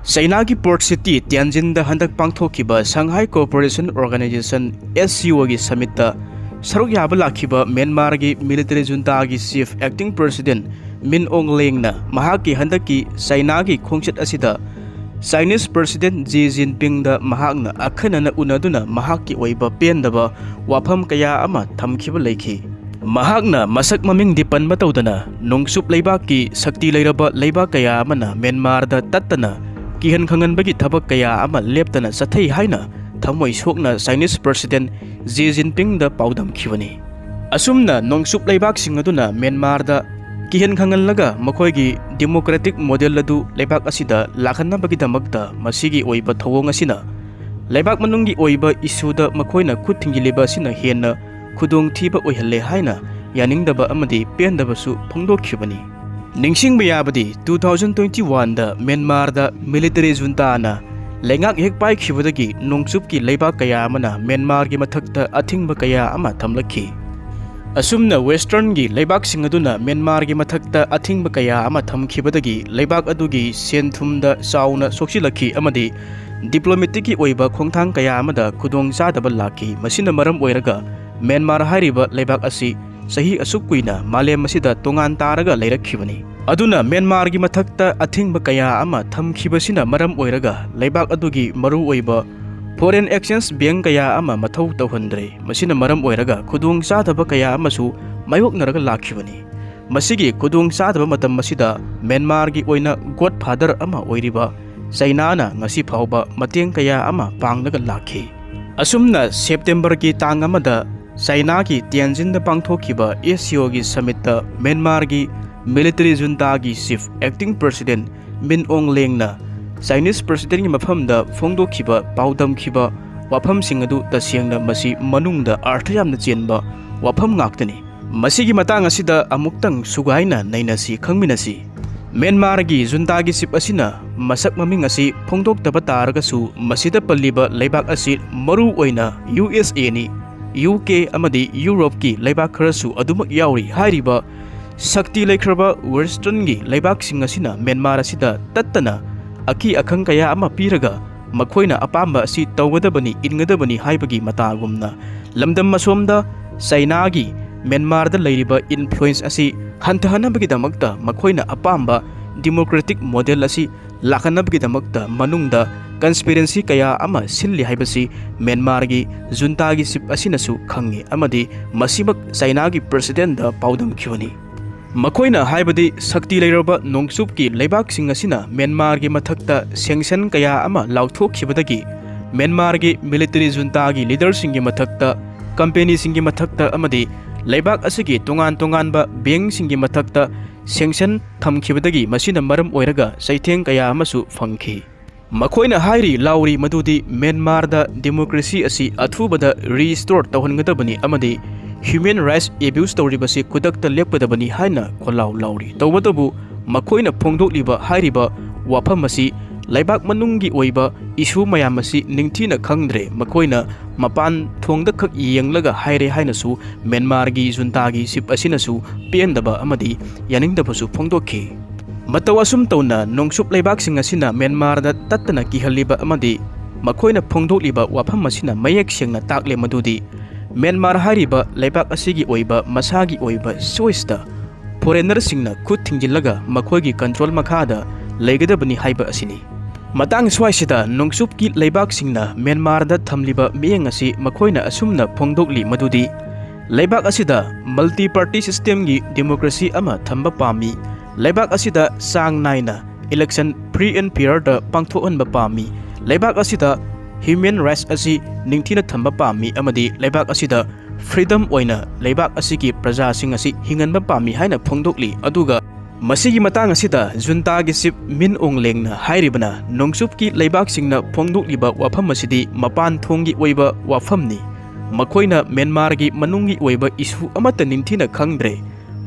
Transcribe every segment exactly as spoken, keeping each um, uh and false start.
ꯆꯩꯅꯥꯒꯤ port city ꯇꯤꯌꯥꯟꯖꯤꯟꯗ ꯍꯟꯗꯛ ꯄꯥꯡꯊꯣꯛꯈꯤꯕ Shanghai Cooperation Organization, S C O ꯒꯤ ꯁꯃꯤꯠꯇ ꯁꯔꯨꯛ ꯌꯥꯕ ꯂꯥꯛꯈꯤꯕ ꯃ꯭ꯌꯥꯟꯃꯥꯔꯒꯤ ꯃꯤꯂꯤꯇꯔꯤ ꯖꯨꯟꯇꯥꯒꯤ ꯆꯤꯐ ꯑꯦꯛꯇꯤꯡ ꯄ꯭ꯔꯁꯤꯗꯦꯟ ꯃꯤꯟ ꯑꯣꯡ ꯂꯦꯡꯅ ꯃꯍꯥꯛꯀꯤ ꯍꯟꯗꯛꯀꯤ ꯆꯩꯅꯥꯒꯤ ꯈꯣꯡꯆꯠ ꯑꯁꯤꯗ ꯆꯥꯏꯅꯤꯁ ꯄ꯭ꯔꯁꯤꯗꯦꯟ ꯖꯤ ꯖꯤꯟꯄꯤꯡꯗ ꯃꯍꯥꯛꯅ ꯑꯈꯟꯅꯅ ꯎꯅꯗꯨꯅ ꯃꯍꯥꯛꯀꯤ ꯑꯣꯏꯕ ꯄꯦꯟꯗꯕ ꯋꯥꯐꯝ ꯀꯌꯥ ꯑꯃ ꯊꯝꯈꯤꯕ ꯂꯩꯈꯤ꯫ ꯃꯍꯥꯛꯅ ꯃꯁꯛ ꯃꯃꯤꯡꯗꯤ ꯄꯟꯕ ꯇꯧꯗꯅ ꯅꯣꯡꯆꯨꯞ ꯂꯩꯕꯥꯛꯀꯤ ꯁꯛꯇꯤ ꯂꯩꯔꯕ ꯂꯩꯕꯥꯛ ꯀꯌꯥ ꯑꯃꯅ ꯃ꯭ꯌꯥꯟꯃꯥꯔꯗ ꯇꯠꯇꯅ ꯀꯤꯍꯟ ꯈꯪꯍꯟꯕꯒꯤ ꯊꯕꯛ ꯀꯌꯥ ꯑꯃ ꯂꯦꯞꯇꯅ ꯆꯠꯊꯩ ꯍꯥꯏꯅ ꯊꯃꯣꯏ ꯁꯣꯛꯅ ꯆꯥꯏꯅꯤꯁ ꯄ꯭ꯔꯁꯤꯗꯦꯟ ꯖꯤ ꯖꯤꯟꯄꯤꯡꯗ ꯄꯥꯎꯗꯝꯈꯤꯕꯅꯤ꯫ ꯑꯁꯨꯝꯅ ꯅꯣꯡꯆꯨꯞ ꯂꯩꯕꯥꯛꯁꯤꯡ ꯑꯗꯨꯅ ꯃ꯭ꯌꯥꯟꯃꯥꯔꯗ ꯀꯤꯍꯟ ꯈꯪꯍꯜꯂꯒ ꯃꯈꯣꯏꯒꯤ ꯗꯤꯃꯣꯀ꯭ꯔꯦꯇꯤꯛ ꯃꯣꯗꯦꯜ ꯑꯗꯨ ꯂꯩꯕꯥꯛ ꯑꯁꯤꯗ ꯂꯥꯛꯍꯟꯅꯕꯒꯤꯗꯃꯛꯇ ꯃꯁꯤꯒꯤ ꯑꯣꯏꯕ ꯊꯧꯑꯣꯡ ꯑꯁꯤꯅ ꯂꯩꯕꯥꯛ ꯃꯅꯨꯡꯒꯤ ꯑꯣꯏꯕ ꯏꯁꯨꯗ ꯃꯈꯣꯏꯅ ꯈꯨꯠ ꯊꯤꯡꯖꯤꯜꯂꯤꯕ ꯑꯁꯤꯅ ꯍꯦꯟꯅ ꯈꯨꯗꯣꯡꯊꯤꯕ ꯑꯣꯏꯍꯜꯂꯦ ꯍꯥꯏꯅ ꯌꯥꯅꯤꯡꯗꯕ ꯑꯃꯗꯤ ꯄꯦꯟꯗꯕꯁꯨ ꯐꯣꯡꯗꯣꯛꯈꯤꯕꯅꯤ꯫ ꯅꯤꯡꯁꯤꯡꯕ ꯌꯥꯕꯗꯤ, two thousand twenty one ꯗ ꯃ꯭ꯌꯥꯟꯃꯥꯔꯗ ꯃꯤꯂꯤꯇꯔꯤ ꯖꯨꯟꯇꯥꯅ ꯂꯩꯉꯥꯛ ꯍꯦꯛ ꯄꯥꯏꯈꯤꯕꯗꯒꯤ ꯅꯣꯡꯆꯨꯞꯀꯤ ꯂꯩꯕꯥꯛ ꯀꯌꯥ ꯑꯃꯅ ꯃ꯭ꯌꯥꯟꯃꯥꯔꯒꯤ ꯃꯊꯛꯇ ꯑꯊꯤꯡꯕ ꯀꯌꯥ ꯑꯃ ꯊꯝꯂꯛꯈꯤ꯫ ꯑꯁꯨꯝꯅ ꯋꯦꯁꯇꯔꯟꯒꯤ ꯂꯩꯕꯥꯛꯁꯤꯡ ꯑꯗꯨꯅ ꯃ꯭ꯌꯥꯟꯃꯥꯔꯒꯤ ꯃꯊꯛꯇ ꯑꯊꯤꯡꯕ ꯀꯌꯥ ꯑꯃ ꯊꯝꯈꯤꯕꯗꯒꯤ ꯂꯩꯕꯥꯛ ꯑꯗꯨꯒꯤ ꯁꯦꯟ ꯊꯨꯝꯗ ꯆꯥꯎꯅ ꯁꯣꯛꯆꯤꯜꯂꯛꯈꯤ ꯑꯃꯗꯤ ꯗꯤꯄ꯭ꯂꯣꯃꯦꯇꯤꯛꯀꯤ ꯑꯣꯏꯕ ꯈꯣꯡꯊꯥꯡ ꯀꯌꯥ ꯑꯃꯗ ꯈꯨꯗꯣꯡ ꯆꯥꯗꯕ ꯂꯥꯛꯈꯤ꯫ ꯃꯁꯤꯅ ꯃꯔꯝ ꯑꯣꯏꯔꯒ ꯃ꯭ꯌꯥꯟꯃꯥꯔ ꯍꯥꯏꯔꯤꯕ ꯂꯩꯕꯥꯛ ꯑꯁꯤ ꯆꯍꯤ ꯑꯁꯨꯛ ꯀꯨꯏꯅ ꯃꯥꯂꯦꯝ ꯑꯁꯤꯗ ꯇꯣꯉꯥꯟ ꯇꯥꯔꯒ ꯂꯩꯔꯛꯈꯤꯕꯅꯤ꯫ ꯑꯗꯨꯅ ꯃ꯭ꯌꯥꯟꯃꯥꯔꯒꯤ ꯃꯊꯛꯇ ꯑꯊꯤꯡꯕ ꯀꯌꯥ ꯑꯃ ꯊꯝꯈꯤꯕꯁꯤꯅ ꯃꯔꯝ ꯑꯣꯏꯔꯒ ꯂꯩꯕꯥꯛ ꯑꯗꯨꯒꯤ ꯃꯔꯨꯑꯣꯏꯕ foreign exchange bank ꯀꯌꯥ ꯑꯃ ꯃꯊꯧ ꯇꯧꯍꯟꯗ꯭ꯔꯦ꯫ ꯃꯁꯤꯅ ꯃꯔꯝ ꯑꯣꯏꯔꯒ ꯈꯨꯗꯣꯡ ꯆꯥꯗꯕ ꯀꯌꯥ ꯑꯃꯁꯨ ꯃꯥꯌꯣꯛꯅꯔꯒ ꯂꯥꯛꯈꯤꯕꯅꯤ꯫ ꯃꯁꯤꯒꯤ ꯈꯨꯗꯣꯡ ꯆꯥꯗꯕ ꯃꯇꯝ ꯑꯁꯤꯗ ꯃ꯭ꯌꯥꯟꯃꯥꯔꯒꯤ ꯑꯣꯏꯅ ꯒꯣꯗ ꯐꯥꯗꯔ ꯑꯃ ꯑꯣꯏꯔꯤꯕ ꯆꯩꯅꯥꯅ ꯉꯁꯤ ꯐꯥꯎꯕ ꯃꯇꯦꯡ ꯀꯌꯥ ꯑꯃ ꯄꯥꯡꯂꯒ ꯂꯥꯛꯈꯤ꯫ ꯑꯁꯨꯝꯅ ꯁꯦꯞꯇꯦꯝꯕꯔꯒꯤ ꯇꯥꯡ ꯑꯃꯗ ꯆꯩꯅꯥꯒꯤ ꯇꯤꯌꯥꯟꯖꯤꯟꯗ ꯄꯥꯡꯊꯣꯛꯈꯤꯕ S C O ꯒꯤ ꯁꯃꯤꯠꯇ ꯃ꯭ꯌꯥꯟꯃꯥꯔꯒꯤ ꯃꯤꯂꯤꯇꯔꯤ ꯖꯨꯟꯇꯥꯒꯤ ꯆꯤꯐ ꯑꯦꯛꯇꯤꯡ ꯄ꯭ꯔꯁꯤꯗꯦꯟ ꯃꯤꯟ ꯑꯣꯡ ꯂꯦꯡꯅ ꯆꯥꯏꯅꯤꯁ ꯄ꯭ꯔꯁꯤꯗꯦꯟꯒꯤ ꯃꯐꯝꯗ ꯐꯣꯡꯗꯣꯛꯈꯤꯕ ꯄꯥꯎꯗꯝꯈꯤꯕ ꯋꯥꯐꯝꯁꯤꯡ ꯑꯗꯨ ꯇꯁꯦꯡꯅ ꯃꯁꯤ ꯃꯅꯨꯡꯗ ꯑꯥꯔꯊ ꯌꯥꯝꯅ ꯆꯦꯟꯕ ꯋꯥꯐꯝ ꯉꯥꯛꯇꯅꯤ꯫ ꯃꯁꯤꯒꯤ ꯃꯇꯥꯡ ꯑꯁꯤꯗ ꯑꯃꯨꯛꯇꯪ ꯁꯨꯒꯥꯏꯅ ꯅꯩꯅꯁꯤ, ꯈꯪꯃꯤꯟꯅꯁꯤ꯫ ꯃ꯭ꯌꯥꯟꯃꯥꯔꯒꯤ ꯖꯨꯟꯇꯥꯒꯤ ꯆꯤꯐ ꯑꯁꯤꯅ ꯃꯁꯛ ꯃꯃꯤꯡ ꯑꯁꯤ ꯐꯣꯡꯗꯣꯛꯇꯕ ꯇꯥꯔꯒꯁꯨ, ꯃꯁꯤꯗ ꯄꯜꯂꯤꯕ ꯂꯩꯕꯥꯛ ꯑꯁꯤ ꯃꯔꯨ ꯑꯣꯏꯅ U S A ꯅꯤ, U K ꯑꯃꯗꯤ ꯌꯨꯔꯣꯞꯀꯤ ꯂꯩꯕꯥꯛ ꯈꯔꯁꯨ ꯑꯗꯨꯃꯛ ꯌꯥꯎꯔꯤ꯫ ꯍꯥꯏꯔꯤꯕ ꯁꯛꯇꯤ ꯂꯩꯈ꯭ꯔꯕ ꯋꯦꯁꯇꯔꯟꯒꯤ ꯂꯩꯕꯥꯛꯁꯤꯡ ꯑꯁꯤꯅ ꯃ꯭ꯌꯥꯟꯃꯥꯔ ꯑꯁꯤꯗ ꯇꯠꯇꯅ ꯑꯀꯤ ꯑꯈꯪ ꯀꯌꯥ ꯑꯃ ꯄꯤꯔꯒ ꯃꯈꯣꯏꯅ ꯑꯄꯥꯝꯕ ꯑꯁꯤ ꯇꯧꯒꯗꯕꯅꯤ, ꯏꯟꯒꯗꯕꯅꯤ ꯍꯥꯏꯕꯒꯤ ꯃꯇꯥꯒꯨꯝꯅ, ꯂꯝꯗꯝ ꯑꯁꯣꯝꯗ ꯆꯩꯅꯥꯒꯤ ꯃ꯭ꯌꯥꯟꯃꯥꯔꯗ ꯂꯩꯔꯤꯕ ꯏꯟꯐ꯭ꯂꯨꯌꯦꯟꯁ ꯑꯁꯤ ꯍꯟꯊꯍꯟꯅꯕꯒꯤꯗꯃꯛꯇ ꯃꯈꯣꯏꯅ ꯑꯄꯥꯝꯕ ꯗꯤꯃꯣꯀ꯭ꯔꯦꯇꯤꯛ ꯃꯣꯗꯦꯜ ꯑꯁꯤ ꯂꯥꯛꯍꯟꯅꯕꯒꯤꯗꯃꯛꯇ ꯃꯅꯨꯡꯗ ꯀꯟꯁꯄꯤꯔꯦꯟꯁꯤ ꯀꯌꯥ ꯑꯃ ꯁꯤꯜꯂꯤ ꯍꯥꯏꯕꯁꯤ ꯃ꯭ꯌꯥꯟꯃꯥꯔꯒꯤ ꯖꯨꯟꯇꯥꯒꯤ ꯆꯤꯞ ꯑꯁꯤꯅꯁꯨ ꯈꯪꯉꯤ ꯑꯃꯗꯤ ꯃꯁꯤꯃꯛ ꯆꯩꯅꯥꯒꯤ ꯄ꯭ꯔꯁꯤꯗꯦꯟꯗ ꯄꯥꯎꯗꯝꯈꯤꯕꯅꯤ꯫ ꯃꯈꯣꯏꯅ ꯍꯥꯏꯕꯗꯤ ꯁꯛꯇꯤ ꯂꯩꯔꯕ ꯅꯣꯡꯆꯨꯞꯀꯤ ꯂꯩꯕꯥꯛꯁꯤꯡ ꯑꯁꯤꯅ ꯃ꯭ꯌꯥꯟꯃꯥꯔꯒꯤ ꯃꯊꯛꯇ ꯁꯦꯡꯁꯟ ꯀꯌꯥ ꯑꯃ ꯂꯥꯎꯊꯣꯛꯈꯤꯕꯗꯒꯤ ꯃ꯭ꯌꯥꯟꯃꯥꯔꯒꯤ ꯃꯤꯂꯤꯇꯔꯤ ꯖꯨꯟꯇꯥꯒꯤ ꯂꯤꯗꯔꯁꯤꯡꯒꯤ ꯃꯊꯛꯇ, ꯀꯝꯄꯦꯅꯤꯁꯤꯡꯒꯤ ꯃꯊꯛꯇ ꯑꯃꯗꯤ ꯂꯩꯕꯥꯛ ꯑꯁꯤꯒꯤ ꯇꯣꯉꯥꯟ ꯇꯣꯉꯥꯟꯕ ꯕꯦꯡꯁꯤꯡꯒꯤ ꯃꯊꯛꯇ ꯁꯦꯡꯁꯟ ꯊꯝꯈꯤꯕꯗꯒꯤ ꯃꯁꯤꯅ ꯃꯔꯝ ꯑꯣꯏꯔꯒ ꯆꯩꯊꯦꯡ ꯀꯌꯥ ꯑꯃꯁꯨ ꯐꯪꯈꯤ꯫ ꯃꯈꯣꯏꯅ ꯍꯥꯏꯔꯤ ꯂꯥꯎꯔꯤ ꯃꯗꯨꯗꯤ ꯃ꯭ꯌꯥꯟꯃꯥꯔꯗ ꯗꯦꯃꯣꯀ꯭ꯔꯦꯁꯤ ꯑꯁꯤ ꯑꯊꯨꯕꯗ ꯔꯤꯁ꯭ꯇꯣꯔ ꯇꯧꯍꯟꯒꯗꯕꯅꯤ ꯑꯃꯗꯤ ꯍ꯭ꯌꯨꯃꯦꯟ ꯔꯥꯏꯠꯁ ꯑꯦꯕ꯭ꯌꯨꯁ ꯇꯧꯔꯤꯕꯁꯤ ꯈꯨꯗꯛꯇ ꯂꯦꯞꯀꯗꯕꯅꯤ ꯍꯥꯏꯅ ꯈꯣꯜꯂꯥꯎ ꯂꯥꯎꯔꯤ꯫ ꯇꯧꯕꯇꯕꯨ ꯃꯈꯣꯏꯅ ꯐꯣꯡꯗꯣꯛꯂꯤꯕ ꯍꯥꯏꯔꯤꯕ ꯋꯥꯐꯝ ꯑꯁꯤ ꯂꯩꯕꯥꯛ ꯃꯅꯨꯡꯒꯤ ꯑꯣꯏꯕ ꯏꯁꯨ ꯃꯌꯥꯝ ꯑꯁꯤ ꯅꯤꯡꯊꯤꯅ ꯈꯪꯗ꯭ꯔꯦ, ꯃꯈꯣꯏꯅ ꯃꯄꯥꯟ ꯊꯣꯡꯗ ꯈꯛ ꯌꯦꯡꯂꯒ ꯍꯥꯏꯔꯦ ꯍꯥꯏꯅꯁꯨ ꯃ꯭ꯌꯥꯟꯃꯥꯔꯒꯤ ꯖꯨꯟꯇꯥꯒꯤ ꯆꯤꯞ ꯑꯁꯤꯅꯁꯨ ꯄꯦꯟꯗꯕ ꯑꯃꯗꯤ ꯌꯥꯅꯤꯡꯗꯕꯁꯨ ꯐꯣꯡꯗꯣꯛꯈꯤ꯫ ꯃꯇꯧ ꯑꯁꯨꯝ ꯇꯧꯅ ꯅꯣꯡꯆꯨꯞ ꯂꯩꯕꯥꯛꯁꯤꯡ ꯑꯁꯤꯅ ꯃ꯭ꯌꯥꯟꯃꯥꯔꯗ ꯇꯠꯇꯅ ꯀꯤꯍꯜꯂꯤꯕ ꯑꯃꯗꯤ ꯃꯈꯣꯏꯅ ꯐꯣꯡꯗꯣꯛꯂꯤꯕ ꯋꯥꯐꯝ ꯑꯁꯤꯅ ꯃꯌꯦꯛ ꯁꯦꯡꯅ ꯇꯥꯛꯂꯦ ꯃꯗꯨꯗꯤ ꯃ꯭ꯌꯥꯟꯃꯥꯔ ꯍꯥꯏꯔꯤꯕ ꯂꯩꯕꯥꯛ ꯑꯁꯤꯒꯤ ꯑꯣꯏꯕ ꯃꯁꯥꯒꯤ ꯑꯣꯏꯕ ꯆꯣꯏꯁꯇ ꯐꯣꯔꯦꯅꯔꯁꯤꯡꯅ ꯈꯨꯠ ꯊꯤꯡꯖꯤꯜꯂꯒ ꯃꯈꯣꯏꯒꯤ ꯀꯟꯇ꯭ꯔꯣꯜ ꯃꯈꯥꯗ ꯂꯩꯒꯗꯕꯅꯤ ꯍꯥꯏꯕ ꯑꯁꯤꯅꯤ꯫ ꯃꯇꯥꯡ ꯁ꯭ꯋꯥꯏꯁꯤꯗ ꯅꯣꯡꯆꯨꯞꯀꯤ ꯂꯩꯕꯥꯛꯁꯤꯡꯅ ꯃ꯭ꯌꯥꯟꯃꯥꯔꯗ ꯊꯝꯂꯤꯕ ꯃꯤꯠꯌꯦꯡ ꯑꯁꯤ ꯃꯈꯣꯏꯅ ꯑꯁꯨꯝꯅ ꯐꯣꯡꯗꯣꯛꯂꯤ ꯃꯗꯨꯗꯤ ꯂꯩꯕꯥꯛ ꯑꯁꯤꯗ ꯃꯜꯇꯤ ꯄꯥꯔꯇꯤ ꯁꯤꯁꯇꯦꯝꯒꯤ ꯗꯦꯃꯣꯀ꯭ꯔꯦꯁꯤ ꯑꯃ ꯊꯝꯕ ꯄꯥꯝꯃꯤ꯫ ꯂꯩꯕꯥꯛ ꯑꯁꯤꯗ ꯆꯥꯡ ꯅꯥꯏꯅ ꯏꯂꯦꯛꯁꯟ ꯐ꯭ꯔꯤ ꯑꯦꯟ ꯐꯤꯌꯔꯗ ꯄꯥꯡꯊꯣꯛꯍꯟꯕ ꯄꯥꯝꯃꯤ꯫ ꯂꯩꯕꯥꯛ ꯑꯁꯤꯗ ꯍ꯭ꯌꯨꯃꯦꯟ ꯔꯥꯏꯠꯁ ꯑꯁꯤ ꯅꯤꯡꯊꯤꯅ ꯊꯝꯕ ꯄꯥꯝꯃꯤ ꯑꯃꯗꯤ ꯂꯩꯕꯥꯛ ꯑꯁꯤꯗ ꯐ꯭ꯔꯤꯗꯝ ꯑꯣꯏꯅ ꯂꯩꯕꯥꯛ ꯑꯁꯤꯒꯤ ꯄ꯭ꯔꯖꯥꯁꯤꯡ ꯑꯁꯤ ꯍꯤꯡꯍꯟꯕ ꯄꯥꯝꯃꯤ ꯍꯥꯏꯅ ꯐꯣꯡꯗꯣꯛꯂꯤ꯫ ꯑꯗꯨꯒ ꯃꯁꯤꯒꯤ ꯃꯇꯥꯡ ꯑꯁꯤꯗ ꯖꯨꯟꯇꯥꯒꯤ ꯆꯤꯞ ꯃꯤꯟ ꯑꯣꯡ ꯂꯦꯡꯅ ꯍꯥꯏꯔꯤꯕꯅ ꯅꯣꯡꯆꯨꯞꯀꯤ ꯂꯩꯕꯥꯛꯁꯤꯡꯅ ꯐꯣꯡꯗꯣꯛꯂꯤꯕ ꯋꯥꯐꯝ ꯑꯁꯤꯗꯤ ꯃꯄꯥꯟ ꯊꯣꯡꯒꯤ ꯑꯣꯏꯕ ꯋꯥꯐꯝꯅꯤ꯫ ꯃꯈꯣꯏꯅ ꯃ꯭ꯌꯥꯟꯃꯥꯔꯒꯤ ꯃꯅꯨꯡꯒꯤ ꯑꯣꯏꯕ ꯏꯁꯨ ꯑꯃꯠꯇ ꯅꯤꯡꯊꯤꯅ ꯈꯪꯗ꯭ꯔꯦ꯫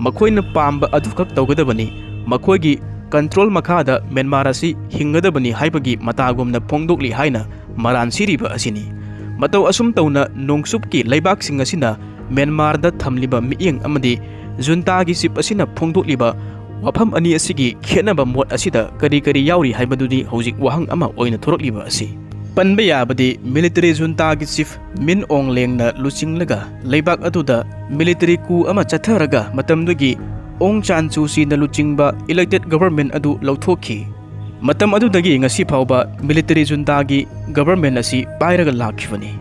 ꯃꯈꯣꯏꯅ ꯄꯥꯝꯕ ꯑꯗꯨꯈꯛ ꯇꯧꯒꯗꯕꯅꯤ꯫ ꯃꯈꯣꯏꯒꯤ ꯀꯟꯇ꯭ꯔꯣꯜ ꯃꯈꯥꯗ ꯃ꯭ꯌꯥꯟꯃꯥꯔ ꯑꯁꯤ ꯍꯤꯡꯒꯗꯕꯅꯤ ꯍꯥꯏꯕꯒꯤ ꯃꯇꯥꯒꯨꯝꯅ ꯐꯣꯡꯗꯣꯛꯂꯤ ꯍꯥꯏꯅ ꯃꯔꯥꯟ ꯁꯤꯔꯤꯕ ꯑꯁꯤꯅꯤ꯫ ꯃꯇꯧ ꯑꯁꯨꯝ ꯇꯧꯅ ꯅꯣꯡꯆꯨꯞꯀꯤ ꯂꯩꯕꯥꯛꯁꯤꯡ ꯑꯁꯤꯅ ꯃ꯭ꯌꯥꯟꯃꯥꯔꯗ ꯊꯝꯂꯤꯕ ꯃꯤꯠꯌꯦꯡ ꯑꯃꯗꯤ ꯖꯨꯟꯇꯥꯒꯤ ꯆꯤꯞ ꯑꯁꯤꯅ ꯐꯣꯡꯗꯣꯛꯂꯤꯕ ꯋꯥꯐꯝ ꯑꯅꯤ ꯑꯁꯤꯒꯤ ꯈꯦꯠꯅꯕ ꯃꯣꯠ ꯑꯁꯤꯗ ꯀꯔꯤ ꯀꯔꯤ ꯌꯥꯎꯔꯤ ꯍꯥꯏꯕꯗꯨꯗꯤ ꯍꯧꯖꯤꯛ ꯋꯥꯍꯪ ꯑꯃ ꯑꯣꯏꯅ ꯊꯣꯔꯛꯂꯤꯕ ꯑꯁꯤ꯫ ꯄꯟꯕ ꯌꯥꯕꯗꯤ military juntaꯒꯤ chief Min Aung Hlaingꯅ ꯂꯨꯆꯤꯡꯂꯒ ꯂꯩꯕꯥꯛ ꯑꯗꯨꯗ military coup ꯑꯃ ꯆꯠꯊꯔꯒ ꯃꯇꯝꯗꯨꯒꯤ Aung San Suu Kyiꯅ ꯂꯨꯆꯤꯡꯕ elected government ꯑꯗꯨ ꯂꯧꯊꯣꯛꯈꯤ꯫ ꯃꯇꯝ ꯑꯗꯨꯗꯒꯤ ꯉꯁꯤ ꯐꯥꯎꯕ military juntaꯒꯤ government ꯑꯁꯤ ꯄꯥꯏꯔꯒ ꯂꯥꯛꯈꯤꯕꯅꯤ꯫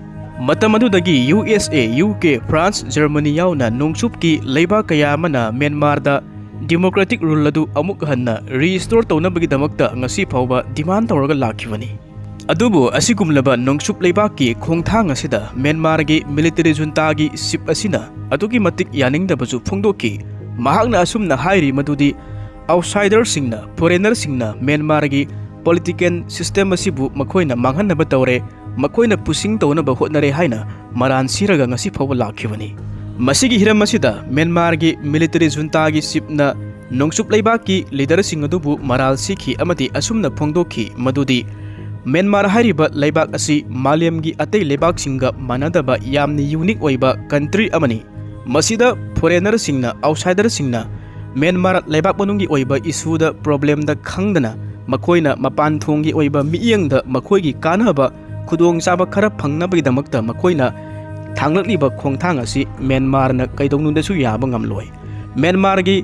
ꯃꯇꯝ ꯑꯗꯨꯗꯒꯤ U S A, U K, France, Germany ꯌꯥꯎꯅ ꯅꯣꯡꯆꯨꯞꯀꯤ ꯂꯩꯕꯥꯛ ꯀꯌꯥ ꯑꯃꯅ ꯃ꯭ꯌꯥꯟꯃꯥꯔꯗ democratic rule ꯑꯗꯨ ꯑꯃꯨꯛ ꯍꯟꯅ restore ꯇꯧꯅꯕꯒꯤꯗꯃꯛꯇ ꯉꯁꯤ ꯐꯥꯎꯕ demand ꯇꯧꯔꯒ ꯂꯥꯛꯈꯤꯕꯅꯤ꯫ ꯑꯗꯨꯕꯨ ꯑꯁꯤꯒꯨꯝꯂꯕ ꯅꯣꯡꯆꯨꯞ ꯂꯩꯕꯥꯛꯀꯤ ꯈꯣꯡꯊꯥꯡ ꯑꯁꯤꯗ ꯃ꯭ꯌꯥꯟꯃꯥꯔꯒꯤ military juntaꯒꯤ chief ꯑꯁꯤꯅ ꯑꯗꯨꯛꯀꯤ ꯃꯇꯤꯛ ꯌꯥꯅꯤꯡꯗꯕꯁꯨ ꯐꯣꯡꯗꯣꯛꯈꯤ꯫ ꯃꯍꯥꯛꯅ ꯑꯁꯨꯝꯅ ꯍꯥꯏꯔꯤ ꯃꯗꯨꯗꯤ outsiderꯁꯤꯡꯅ, foreignerꯁꯤꯡꯅ ꯃ꯭ꯌꯥꯟꯃꯥꯔꯒꯤ political system ꯑꯁꯤꯕꯨ ꯃꯈꯣꯏꯅ ꯃꯥꯡꯍꯟꯅꯕ ꯇꯧꯔꯦ, ꯃꯈꯣꯏꯅ pushing ꯇꯧꯅꯕ ꯍꯣꯠꯅꯔꯦ ꯍꯥꯏꯅ ꯃꯔꯥꯟ ꯁꯤꯔꯒ ꯉꯁꯤ ꯐꯥꯎꯕ ꯂꯥꯛꯈꯤꯕꯅꯤ꯫ ꯃꯁꯤꯒꯤ ꯍꯤꯔꯝ ꯑꯁꯤꯗ ꯃ꯭ꯌꯥꯟꯃꯥꯔꯒꯤ military juntaꯒꯤ chiefꯅ ꯅꯣꯡꯆꯨꯞ ꯂꯩꯕꯥꯛꯀꯤ leaderꯁꯤꯡ ꯑꯗꯨꯕꯨ ꯃꯔꯥꯜ ꯁꯤꯈꯤ ꯑꯃꯗꯤ ꯑꯁꯨꯝꯅ ꯐꯣꯡꯗꯣꯛꯈꯤ ꯃꯗꯨꯗꯤ ꯃ꯭ꯌꯥꯟꯃꯥꯔ ꯍꯥꯏꯔꯤꯕ ꯂꯩꯕꯥꯛ ꯑꯁꯤ ꯃꯥꯂꯦꯝꯒꯤ ꯑꯇꯩ ꯂꯩꯕꯥꯛꯁꯤꯡꯒ ꯃꯥꯟꯅꯗꯕ ꯌꯥꯝꯅ unique ꯑꯣꯏꯕ country ꯑꯃꯅꯤ꯫ ꯃꯁꯤꯗ foreignerꯁꯤꯡꯅ, outsiderꯁꯤꯡꯅ ꯃ꯭ꯌꯥꯟꯃꯥꯔ ꯂꯩꯕꯥꯛ ꯃꯅꯨꯡꯒꯤ ꯑꯣꯏꯕ issueꯗ, problemꯗ ꯈꯪꯗꯅ ꯃꯈꯣꯏꯅ ꯃꯄꯥꯟ ꯊꯣꯡꯒꯤ ꯑꯣꯏꯕ ꯃꯤꯠꯌꯦꯡꯗ ꯃꯈꯣꯏꯒꯤ ꯀꯥꯟꯅꯕ ꯈꯨꯗꯣꯡꯆꯥꯕ ꯈꯔ ꯐꯪꯅꯕꯒꯤꯗꯃꯛꯇ ꯃꯈꯣꯏꯅ ꯊꯥꯡꯂꯛꯂꯤꯕ ꯈꯣꯡꯊꯥꯡ ꯑꯁꯤ ꯃ꯭ꯌꯥꯟꯃꯥꯔꯅ ꯀꯩꯗꯧꯅꯨꯡꯗꯁꯨ ꯌꯥꯕ ꯉꯝꯂꯣꯏ꯫ ꯃ꯭ꯌꯥꯟꯃꯥꯔꯒꯤ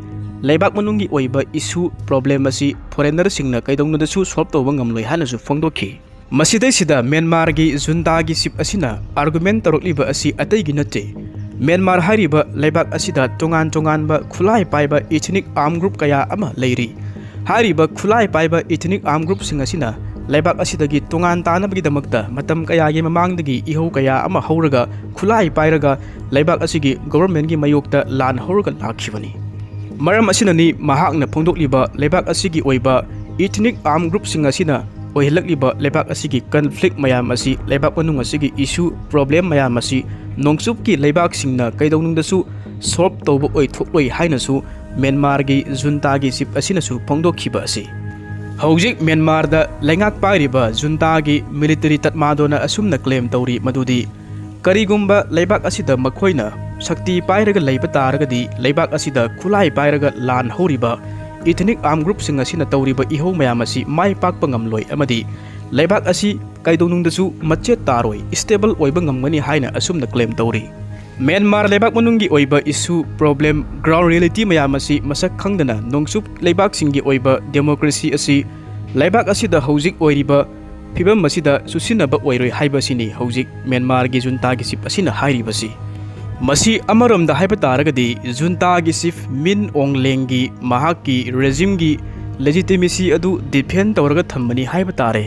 ꯂꯩꯕꯥꯛ ꯃꯅꯨꯡꯒꯤ ꯑꯣꯏꯕ issue, problem ꯑꯁꯤ foreignerꯁꯤꯡꯅ ꯀꯩꯗꯧꯅꯨꯡꯗꯁꯨ solve ꯇꯧꯕ ꯉꯝꯂꯣꯏ ꯍꯥꯏꯅꯁꯨ ꯐꯣꯡꯗꯣꯛꯈꯤ꯫ ꯃꯁꯤꯗꯩꯁꯤꯗ ꯃ꯭ꯌꯥꯟꯃꯥꯔꯒꯤ juntaꯒꯤ chief ꯑꯁꯤꯅ argument ꯇꯧꯔꯛꯂꯤꯕ ꯑꯁꯤ ꯑꯇꯩꯒꯤ ꯅꯠꯇꯦ꯫ ꯃ꯭ꯌꯥꯟꯃꯥꯔ ꯍꯥꯏꯔꯤꯕ ꯂꯩꯕꯥꯛ ꯑꯁꯤꯗ ꯇꯣꯉꯥꯟ ꯇꯣꯉꯥꯟꯕ ꯈꯨꯠꯂꯥꯏ ꯄꯥꯏꯕ ethnic armed group ꯀꯌꯥ ꯑꯃ ꯂꯩꯔꯤ꯫ ꯍꯥꯏꯔꯤꯕ ꯈꯨꯠꯂꯥꯏ ꯄꯥꯏꯕ ethnic armed groupꯁꯤꯡ ꯑꯁꯤꯅ ꯂꯩꯕꯥꯛ ꯑꯁꯤꯗꯒꯤ ꯇꯣꯉꯥꯟ ꯇꯥꯅꯕꯒꯤꯗꯃꯛꯇ ꯃꯇꯝ ꯀꯌꯥꯒꯤ ꯃꯃꯥꯡꯗꯒꯤ ꯏꯍꯧ ꯀꯌꯥ ꯑꯃ ꯍꯧꯔꯒ ꯈꯨꯠꯂꯥꯏ ꯄꯥꯏꯔꯒ ꯂꯩꯕꯥꯛ ꯑꯁꯤꯒꯤ governmentꯒꯤ ꯃꯥꯌꯣꯛꯇ ꯂꯥꯟ ꯍꯧꯔꯒ ꯂꯥꯛꯈꯤꯕꯅꯤ꯫ ꯃꯔꯝ ꯑꯁꯤꯅꯅꯤ ꯃꯍꯥꯛꯅ ꯐꯣꯡꯗꯣꯛꯂꯤꯕ ꯂꯩꯕꯥꯛ ꯑꯁꯤꯒꯤ ꯑꯣꯏꯕ ethnic armed groupꯁꯤꯡ ꯑꯁꯤꯅ ꯑꯣꯏꯍꯜꯂꯛꯂꯤꯕ ꯂꯩꯕꯥꯛ ꯑꯁꯤꯒꯤ conflict ꯃꯌꯥꯝ ꯑꯁꯤ, ꯂꯩꯕꯥꯛ ꯃꯅꯨꯡ ꯑꯁꯤꯒꯤ issue, problem ꯃꯌꯥꯝ ꯑꯁꯤ ꯅꯣꯡꯆꯨꯞꯀꯤ ꯂꯩꯕꯥꯛꯁꯤꯡꯅ ꯀꯩꯗꯧꯅꯨꯡꯗꯁꯨ solve ꯇꯧꯕ ꯑꯣꯏꯊꯣꯛꯂꯣꯏ ꯍꯥꯏꯅꯁꯨ ꯃ꯭ꯌꯥꯟꯃꯥꯔꯒꯤ juntaꯒꯤ chief ꯑꯁꯤꯅꯁꯨ ꯐꯣꯡꯗꯣꯛꯈꯤꯕ ꯑꯁꯤ꯫ ꯍꯧꯖꯤꯛ ꯃ꯭ꯌꯥꯟꯃꯥꯔꯗ ꯂꯩꯉꯥꯛ ꯄꯥꯏꯔꯤꯕ juntaꯒꯤ military Tatmadaw ꯑꯁꯨꯝꯅ claim ꯇꯧꯔꯤ ꯃꯗꯨꯗꯤ ꯀꯔꯤꯒꯨꯝꯕ ꯂꯩꯕꯥꯛ ꯑꯁꯤꯗ ꯃꯈꯣꯏꯅ ꯁꯛꯇꯤ ꯄꯥꯏꯔꯒ ꯂꯩꯕ ꯇꯥꯔꯒꯗꯤ ꯂꯩꯕꯥꯛ ꯑꯁꯤꯗ ꯈꯨꯠꯂꯥꯏ ꯄꯥꯏꯔꯒ ꯂꯥꯟ ꯍꯧꯔꯤꯕ ethnic armed groupꯁꯤꯡ ꯑꯁꯤꯅ ꯇꯧꯔꯤꯕ ꯏꯍꯧ ꯃꯌꯥꯝ ꯑꯁꯤ ꯃꯥꯏ ꯄꯥꯛꯄ ꯉꯝꯂꯣꯏ ꯑꯃꯗꯤ ꯂꯩꯕꯥꯛ ꯑꯁꯤ ꯀꯩꯗꯧꯅꯨꯡꯗꯁꯨ ꯃꯆꯦꯠ ꯇꯥꯔꯣꯏ, stable ꯑꯣꯏꯕ ꯉꯝꯒꯅꯤ ꯍꯥꯏꯅ ꯑꯁꯨꯝꯅ claim ꯇꯧꯔꯤ꯫ ꯃ꯭ꯌꯥꯟꯃꯥꯔ ꯂꯩꯕꯥꯛ ꯃꯅꯨꯡꯒꯤ ꯑꯣꯏꯕ issue, problem, ground reality ꯃꯌꯥꯝ ꯑꯁꯤ ꯃꯁꯛ ꯈꯪꯗꯅ ꯅꯣꯡꯆꯨꯞ ꯂꯩꯕꯥꯛꯁꯤꯡꯒꯤ ꯑꯣꯏꯕ democracy ꯑꯁꯤ ꯂꯩꯕꯥꯛ ꯑꯁꯤꯗ ꯍꯧꯖꯤꯛ ꯑꯣꯏꯔꯤꯕ ꯐꯤꯕꯝ ꯑꯁꯤꯗ ꯆꯨꯁꯤꯟꯅꯕ ꯑꯣꯏꯔꯣꯏ ꯍꯥꯏꯕꯁꯤꯅꯤ ꯍꯧꯖꯤꯛ ꯃ꯭ꯌꯥꯟꯃꯥꯔꯒꯤ ꯖꯨꯟꯇꯥꯒꯤ chief ꯑꯁꯤꯅ ꯍꯥꯏꯔꯤꯕꯁꯤ꯫ ꯃꯁꯤ ꯑꯃꯔꯣꯝꯗ ꯍꯥꯏꯕ ꯇꯥꯔꯒꯗꯤ ꯖꯨꯟꯇꯥꯒꯤ chief ꯃꯤꯟ ꯑꯣꯡ ꯂꯦꯡꯒꯤ ꯃꯍꯥꯛꯀꯤ regimeꯒꯤ legitimacy ꯑꯗꯨ defend ꯇꯧꯔꯒ ꯊꯝꯕꯅꯤ ꯍꯥꯏꯕ ꯇꯥꯔꯦ꯫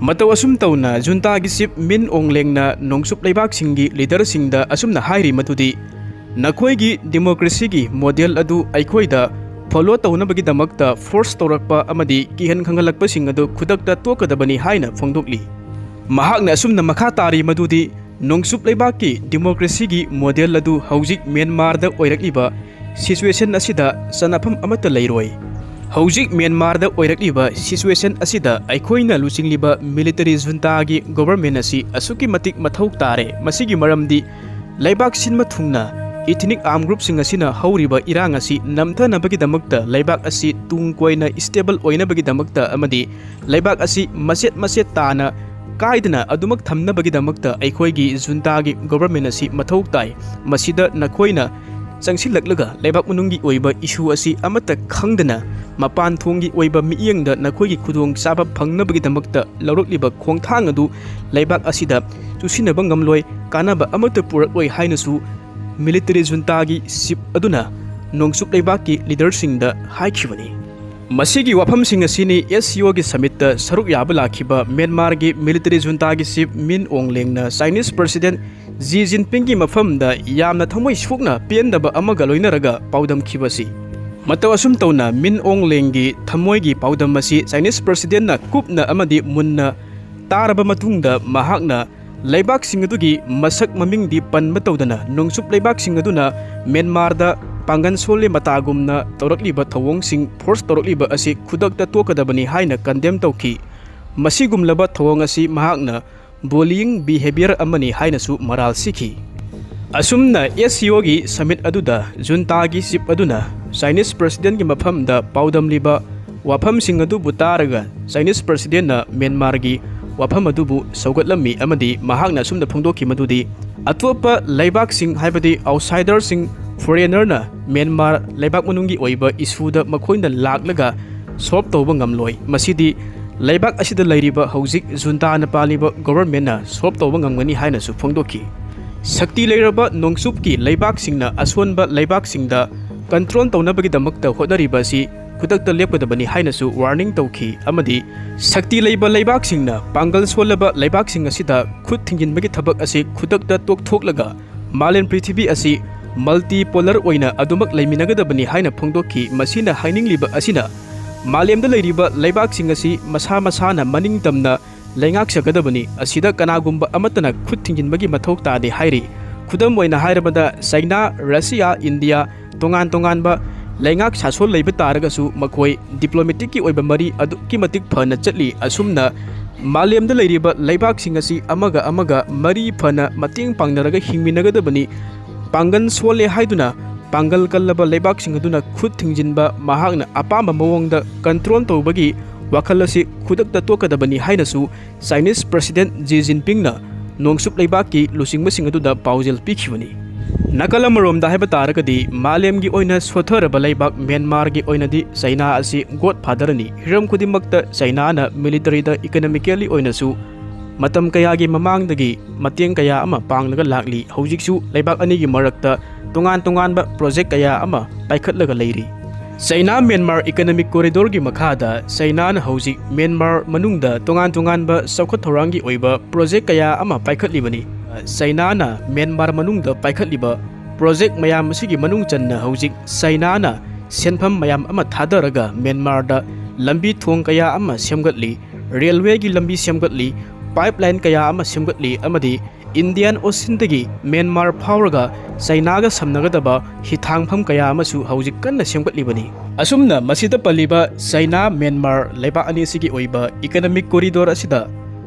ꯃꯇꯧ ꯑꯁꯨꯝ ꯇꯧꯅ ꯖꯨꯟꯇꯥꯒꯤ chief ꯃꯤꯟ ꯑꯣꯡ ꯂꯦꯡꯅ ꯅꯣꯡꯆꯨꯞ ꯂꯩꯕꯥꯛꯁꯤꯡꯒꯤ leaderꯁꯤꯡꯗ ꯑꯁꯨꯝꯅ ꯍꯥꯏꯔꯤ ꯃꯗꯨꯗꯤ, "ꯅꯈꯣꯏꯒꯤ democracyꯒꯤ model ꯑꯗꯨ ꯑꯩꯈꯣꯏꯗ follow ꯇꯧꯅꯕꯒꯤꯗꯃꯛꯇ force ꯇꯧꯔꯛꯄ ꯑꯃꯗꯤ ꯀꯤꯍꯟ ꯈꯪꯍꯜꯂꯛꯄꯁꯤꯡ ꯑꯗꯨ ꯈꯨꯗꯛꯇ ꯇꯣꯛꯀꯗꯕꯅꯤ" ꯍꯥꯏꯅ ꯐꯣꯡꯗꯣꯛꯂꯤ꯫ ꯃꯍꯥꯛꯅ ꯑꯁꯨꯝꯅ ꯃꯈꯥ ꯇꯥꯔꯤ ꯃꯗꯨꯗꯤ, "ꯅꯣꯡꯆꯨꯞ ꯂꯩꯕꯥꯛꯀꯤ democracyꯒꯤ model ꯑꯗꯨ ꯍꯧꯖꯤꯛ ꯃ꯭ꯌꯥꯟꯃꯥꯔꯗ ꯑꯣꯏꯔꯛꯂꯤꯕ situation ꯑꯁꯤꯗ ꯆꯟꯅꯐꯝ ꯑꯃꯠꯇ ꯂꯩꯔꯣꯏ꯫ ꯍꯧꯖꯤꯛ ꯃ꯭ꯌꯥꯟꯃꯥꯔꯗ ꯑꯣꯏꯔꯛꯂꯤꯕ situation ꯑꯁꯤꯗ ꯑꯩꯈꯣꯏꯅ ꯂꯨꯆꯤꯡꯂꯤꯕ military ꯖꯨꯟꯇꯥꯒꯤ government ꯑꯁꯤ ꯑꯁꯨꯛꯀꯤ ꯃꯇꯤꯛ ꯃꯊꯧ ꯇꯥꯔꯦ꯫ ꯃꯁꯤꯒꯤ ꯃꯔꯝꯗꯤ ꯂꯩꯕꯥꯛ ꯁꯤꯟꯕ ꯊꯨꯡꯅ ethnic armed groupꯁꯤꯡ ꯑꯁꯤꯅ ꯍꯧꯔꯤꯕ ꯏꯔꯥꯡ ꯑꯁꯤ ꯅꯝꯊꯅꯕꯒꯤꯗꯃꯛꯇ, ꯂꯩꯕꯥꯛ ꯑꯁꯤ ꯇꯨꯡ ꯀꯣꯏꯅ stable ꯑꯣꯏꯅꯕꯒꯤꯗꯃꯛꯇ ꯑꯃꯗꯤ ꯂꯩꯕꯥꯛ ꯑꯁꯤ ꯃꯆꯦꯠ ꯃꯆꯦꯠ ꯇꯥꯅ ꯀꯥꯏꯗꯅ ꯑꯗꯨꯃꯛ ꯊꯝꯅꯕꯒꯤꯗꯃꯛꯇ ꯑꯩꯈꯣꯏꯒꯤ ꯖꯨꯟꯇꯥꯒꯤ government ꯑꯁꯤ ꯃꯊꯧ ꯇꯥꯏ꯫ ꯃꯁꯤꯗ ꯅꯈꯣꯏꯅ ꯆꯪꯁꯤꯜꯂꯛꯂꯒ ꯂꯩꯕꯥꯛ ꯃꯅꯨꯡꯒꯤ ꯑꯣꯏꯕ issue ꯑꯁꯤ ꯑꯃꯠꯇ ꯈꯪꯗꯅ ꯃꯄꯥꯟ ꯊꯣꯡꯒꯤ ꯑꯣꯏꯕ ꯃꯤꯠꯌꯦꯡꯗ ꯅꯈꯣꯏꯒꯤ ꯈꯨꯗꯣꯡꯆꯥꯕ ꯐꯪꯅꯕꯒꯤꯗꯃꯛꯇ ꯂꯧꯔꯛꯂꯤꯕ ꯈꯣꯡꯊꯥꯡ ꯑꯗꯨ ꯂꯩꯕꯥꯛ ꯑꯁꯤꯗ ꯆꯨꯁꯤꯟꯅꯕ ꯉꯝꯂꯣꯏ, ꯀꯥꯟꯅꯕ ꯑꯃꯠꯇ ꯄꯨꯔꯛꯂꯣꯏ" ꯍꯥꯏꯅꯁꯨ military ꯖꯨꯟꯇꯥꯒꯤ chief ꯑꯗꯨꯅ ꯅꯣꯡꯆꯨꯞ ꯂꯩꯕꯥꯛꯀꯤ leaderꯁꯤꯡꯗ ꯍꯥꯏꯈꯤꯕꯅꯤ꯫ ꯃꯁꯤꯒꯤ ꯋꯥꯐꯝꯁꯤꯡ ꯑꯁꯤꯅꯤ SCOꯒꯤ summitꯇ ꯁꯔꯨꯛ ꯌꯥꯕ ꯂꯥꯛꯈꯤꯕ ꯃ꯭ꯌꯥꯟꯃꯥꯔꯒꯤ military ꯖꯨꯟꯇꯥꯒꯤ chief ꯃꯤꯟ ꯑꯣꯡ ꯂꯦꯡꯅ Chinese president Xi Jinpingꯒꯤ ꯃꯐꯝꯗ ꯌꯥꯝꯅ ꯊꯃꯣꯏ ꯁꯣꯛꯅ ꯄꯦꯟꯗꯕ ꯑꯃꯒ ꯂꯣꯏꯅꯔꯒ ꯄꯥꯎꯗꯝꯈꯤꯕꯁꯤ꯫ ꯃꯇꯧ ꯑꯁꯨꯝ ꯇꯧꯅ ꯃꯤꯟ ꯑꯣꯡ ꯂꯦꯡꯒꯤ ꯊꯃꯣꯏꯒꯤ ꯄꯥꯎꯗꯝ ꯑꯁꯤ Chinese presidentꯅ ꯀꯨꯞꯅ ꯑꯃꯗꯤ ꯃꯨꯟꯅ ꯇꯥꯔꯕ ꯃꯇꯨꯡꯗ ꯃꯍꯥꯛꯅ ꯂꯩꯕꯥꯛꯁꯤꯡ ꯑꯗꯨꯒꯤ ꯃꯁꯛ ꯃꯃꯤꯡꯗꯤ ꯄꯟꯕ ꯇꯧꯗꯅ ꯅꯣꯡꯆꯨꯞ ꯂꯩꯕꯥꯛꯁꯤꯡ ꯑꯗꯨꯅ ꯃ꯭ꯌꯥꯟꯃꯥꯔꯗ ꯄꯥꯡꯒꯜ ꯁꯣꯜꯂꯦ ꯃꯇꯥꯒꯨꯝꯅ ꯇꯧꯔꯛꯂꯤꯕ ꯊꯧꯑꯣꯡꯁꯤꯡ force ꯇꯧꯔꯛꯂꯤꯕ ꯑꯁꯤ ꯈꯨꯗꯛꯇ ꯇꯣꯛꯀꯗꯕꯅꯤ ꯍꯥꯏꯅ condemn ꯇꯧꯈꯤ꯫ ꯃꯁꯤꯒꯨꯝꯂꯕ ꯊꯧꯑꯣꯡ ꯑꯁꯤ ꯃꯍꯥꯛꯅ bullying behavior ꯑꯃꯅꯤ ꯍꯥꯏꯅꯁꯨ ꯃꯔꯥꯜ ꯁꯤꯈꯤ꯫ ꯑꯁꯨꯝꯅ SCOꯒꯤ summit ꯑꯗꯨꯗ ꯖꯨꯟꯇꯥꯒꯤ chief ꯑꯗꯨꯅ Chinese Presidentꯀꯤ ꯃꯐꯝꯗ ꯄꯥꯎꯗꯝꯂꯤꯕ ꯋꯥꯐꯝꯁꯤꯡ ꯑꯗꯨꯕꯨ ꯇꯥꯔꯒ Chinese Presidentꯅ ꯃ꯭ꯌꯥꯟꯃꯥꯔꯒꯤ ꯋꯥꯐꯝ ꯑꯗꯨꯕꯨ ꯁꯧꯒꯠꯂꯝꯃꯤ ꯑꯃꯗꯤ ꯃꯍꯥꯛꯅ ꯑꯁꯨꯝꯅ ꯐꯣꯡꯗꯣꯛꯈꯤ ꯃꯗꯨꯗꯤ, ꯑꯇꯣꯞꯄ ꯂꯩꯕꯥꯛꯁꯤꯡ, ꯍꯥꯏꯕꯗꯤ outsiderꯁꯤꯡ, foreignerꯅ ꯃ꯭ꯌꯥꯟꯃꯥꯔ ꯂꯩꯕꯥꯛ ꯃꯅꯨꯡꯒꯤ ꯑꯣꯏꯕ issueꯗ ꯃꯈꯣꯏꯅ ꯂꯥꯛꯂꯒ solve ꯇꯧꯕ ꯉꯝꯂꯣꯏ꯫ ꯃꯁꯤꯗꯤ ꯂꯩꯕꯥꯛ ꯑꯁꯤꯗ ꯂꯩꯔꯤꯕ ꯍꯧꯖꯤꯛ juntaꯅ ꯄꯥꯜꯂꯤꯕ governmentꯅ solve ꯇꯧꯕ ꯉꯝꯒꯅꯤ ꯍꯥꯏꯅꯁꯨ ꯐꯣꯡꯗꯣꯛꯈꯤ꯫ ꯁꯛꯇꯤ ꯂꯩꯔꯕ ꯅꯣꯡꯆꯨꯞꯀꯤ ꯂꯩꯕꯥꯛꯁꯤꯡꯅ ꯑꯁꯣꯟꯕ ꯂꯩꯕꯥꯛꯁꯤꯡꯗ control ꯇꯧꯅꯕꯒꯤꯗꯃꯛꯇ ꯍꯣꯠꯅꯔꯤꯕ ꯑꯁꯤ ꯈꯨꯗꯛꯇ ꯂꯦꯞꯀꯗꯕꯅꯤ ꯍꯥꯏꯅꯁꯨ warning ꯇꯧꯈꯤ ꯑꯃꯗꯤ ꯁꯛꯇꯤ ꯂꯩꯕ ꯂꯩꯕꯥꯛꯁꯤꯡꯅ ꯄꯥꯡꯒꯜ ꯁꯣꯜꯂꯕ ꯂꯩꯕꯥꯛꯁꯤꯡ ꯑꯁꯤꯗ ꯈꯨꯠ ꯊꯤꯡꯖꯤꯟꯕꯒꯤ ꯊꯕꯛ ꯑꯁꯤ ꯈꯨꯗꯛꯇ ꯇꯣꯛꯊꯣꯛꯂꯒ ꯃꯥꯂꯦꯝ ꯄ꯭ꯔꯤꯊꯤꯕꯤ ꯑꯁꯤ multipolar ꯑꯣꯏꯅ ꯑꯗꯨꯃꯛ ꯂꯩꯃꯤꯟꯅꯒꯗꯕꯅꯤ ꯍꯥꯏꯅ ꯐꯣꯡꯗꯣꯛꯈꯤ꯫ ꯃꯁꯤꯅ ꯍꯥꯏꯅꯤꯡꯂꯤꯕ ꯑꯁꯤꯅ ꯃꯥꯂꯦꯝꯗ ꯂꯩꯔꯤꯕ ꯂꯩꯕꯥꯛꯁꯤꯡ ꯑꯁꯤ ꯃꯁꯥ ꯃꯁꯥꯅ ꯃꯅꯤꯡ ꯇꯝꯅ ꯂꯩꯉꯥꯛꯆꯒꯗꯕꯅꯤ꯫ ꯑꯁꯤꯗ ꯀꯅꯥꯒꯨꯝꯕ ꯑꯃꯠꯇꯅ ꯈꯨꯠ ꯊꯤꯡꯖꯤꯟꯕꯒꯤ ꯃꯊꯧ ꯇꯥꯗꯦ ꯍꯥꯏꯔꯤ꯫ ꯈꯨꯗꯝ ꯑꯣꯏꯅ ꯍꯥꯏꯔꯕꯗ ꯆꯩꯅꯥ, ꯔꯁꯤꯌꯥ, ꯏꯟꯗꯤꯌꯥ, ꯇꯣꯉꯥꯟ ꯇꯣꯉꯥꯟꯕ ꯂꯩꯉꯥꯛ ꯁꯥꯁꯣꯟ ꯂꯩꯕ ꯇꯥꯔꯒꯁꯨ ꯃꯈꯣꯏ diplomaticꯀꯤ ꯑꯣꯏꯕ ꯃꯔꯤ ꯑꯗꯨꯛꯀꯤ ꯃꯇꯤꯛ ꯐꯅ ꯆꯠꯂꯤ꯫ ꯑꯁꯨꯝꯅ ꯃꯥꯂꯦꯝꯗ ꯂꯩꯔꯤꯕ ꯂꯩꯕꯥꯛꯁꯤꯡ ꯑꯁꯤ ꯑꯃꯒ ꯑꯃꯒ ꯃꯔꯤ ꯐꯅ ꯃꯇꯦꯡ ꯄꯥꯡꯅꯔꯒ ꯍꯤꯡꯃꯤꯟꯅꯒꯗꯕꯅꯤ꯫ ꯄꯥꯡꯒꯜ ꯁꯣꯜꯂꯦ ꯍꯥꯏꯗꯨꯅ ꯄꯥꯡꯒꯜ ꯀꯜꯂꯕ ꯂꯩꯕꯥꯛꯁꯤꯡ ꯑꯗꯨꯅ ꯈꯨꯠ ꯊꯤꯡꯖꯤꯟꯕ, ꯃꯍꯥꯛꯅ ꯑꯄꯥꯝꯕ ꯃꯑꯣꯡꯗ control ꯇꯧꯕꯒꯤ ꯋꯥꯈꯜ ꯑꯁꯤ ꯈꯨꯗꯛꯇ ꯇꯣꯛꯀꯗꯕꯅꯤ ꯍꯥꯏꯅꯁꯨ Chinese President Xi Jinpingꯅ ꯅꯣꯡꯆꯨꯞ ꯂꯩꯕꯥꯛꯀꯤ ꯂꯨꯆꯤꯡꯕꯁꯤꯡ ꯑꯗꯨꯗ ꯄꯥꯎꯖꯦꯜ ꯄꯤꯈꯤꯕꯅꯤ꯫ ꯅꯥꯀꯜ ꯑꯃꯔꯣꯝꯗ ꯍꯥꯏꯕ ꯇꯥꯔꯒꯗꯤ ꯃꯥꯂꯦꯝꯒꯤ ꯑꯣꯏꯅ ꯁꯣꯠꯊꯔꯕ ꯂꯩꯕꯥꯛ ꯃ꯭ꯌꯥꯟꯃꯥꯔꯒꯤ ꯑꯣꯏꯅꯗꯤ ꯆꯩꯅꯥ ꯑꯁꯤ godfatherꯅꯤ꯫ ꯍꯤꯔꯝ ꯈꯨꯗꯤꯡꯃꯛꯇ ꯆꯩꯅꯥꯅ militaryꯗ, economically ꯑꯣꯏꯅꯁꯨ ꯃꯇꯝ ꯀꯌꯥꯒꯤ ꯃꯃꯥꯡꯗꯒꯤ ꯃꯇꯦꯡ ꯀꯌꯥ ꯑꯃ ꯄꯥꯡꯂꯒ ꯂꯥꯛꯂꯤ꯫ ꯍꯧꯖꯤꯛꯁꯨ ꯂꯩꯕꯥꯛ ꯑꯅꯤꯒꯤ ꯃꯔꯛꯇ ꯇꯣꯉꯥꯟ ꯇꯣꯉꯥꯟꯕ project ꯀꯌꯥ ꯑꯃ ꯄꯥꯏꯈꯠꯂꯒ ꯂꯩꯔꯤ꯫ ꯆꯩꯅꯥ ꯃ꯭ꯌꯥꯟꯃꯥꯔ economic corridorꯒꯤ ꯃꯈꯥꯗ ꯆꯩꯅꯥꯅ ꯍꯧꯖꯤꯛ ꯃ꯭ꯌꯥꯟꯃꯥꯔ ꯃꯅꯨꯡꯗ ꯇꯣꯉꯥꯟ ꯇꯣꯉꯥꯟꯕ ꯆꯥꯎꯈꯠ ꯊꯧꯔꯥꯡꯒꯤ ꯑꯣꯏꯕ project ꯀꯌꯥ ꯑꯃ ꯄꯥꯏꯈꯠꯂꯤꯕꯅꯤ꯫ ꯆꯩꯅꯥꯅ ꯃ꯭ꯌꯥꯟꯃꯥꯔ ꯃꯅꯨꯡꯗ ꯄꯥꯏꯈꯠꯂꯤꯕ project ꯃꯌꯥꯝ ꯑꯁꯤꯒꯤ ꯃꯅꯨꯡ ꯆꯟꯅ ꯍꯧꯖꯤꯛ ꯆꯩꯅꯥꯅ ꯁꯦꯟꯐꯝ ꯃꯌꯥꯝ ꯑꯃ ꯊꯥꯗꯔꯒ ꯃ꯭ꯌꯥꯟꯃꯥꯔꯗ ꯂꯝꯕꯤ ꯊꯣꯡ ꯀꯌꯥ ꯑꯃ ꯁꯦꯝꯒꯠꯂꯤ, railwayꯒꯤ ꯂꯝꯕꯤ ꯁꯦꯝꯒꯠꯂꯤ, pipeline ꯀꯌꯥ ꯑꯃ ꯁꯦꯝꯒꯠꯂꯤ ꯑꯃꯗꯤ Indian Oceanꯗꯒꯤ ꯃ꯭ꯌꯥꯟꯃꯥꯔ ꯐꯥꯎꯔꯒ ꯆꯩꯅꯥꯒ ꯁꯝꯅꯒꯗꯕ ꯍꯤꯊꯥꯡꯐꯝ ꯀꯌꯥ ꯑꯃꯁꯨ ꯍꯧꯖꯤꯛ ꯀꯟꯅ ꯁꯦꯝꯒꯠꯂꯤꯕꯅꯤ꯫ ꯑꯁꯨꯝꯅ ꯃꯁꯤꯗ ꯄꯜꯂꯤꯕ ꯆꯩꯅꯥ ꯃ꯭ꯌꯥꯟꯃꯥꯔ ꯂꯩꯕꯥꯛ ꯑꯅꯤ ꯑꯁꯤꯒꯤ ꯑꯣꯏꯕ economic corridor ꯑꯁꯤꯗ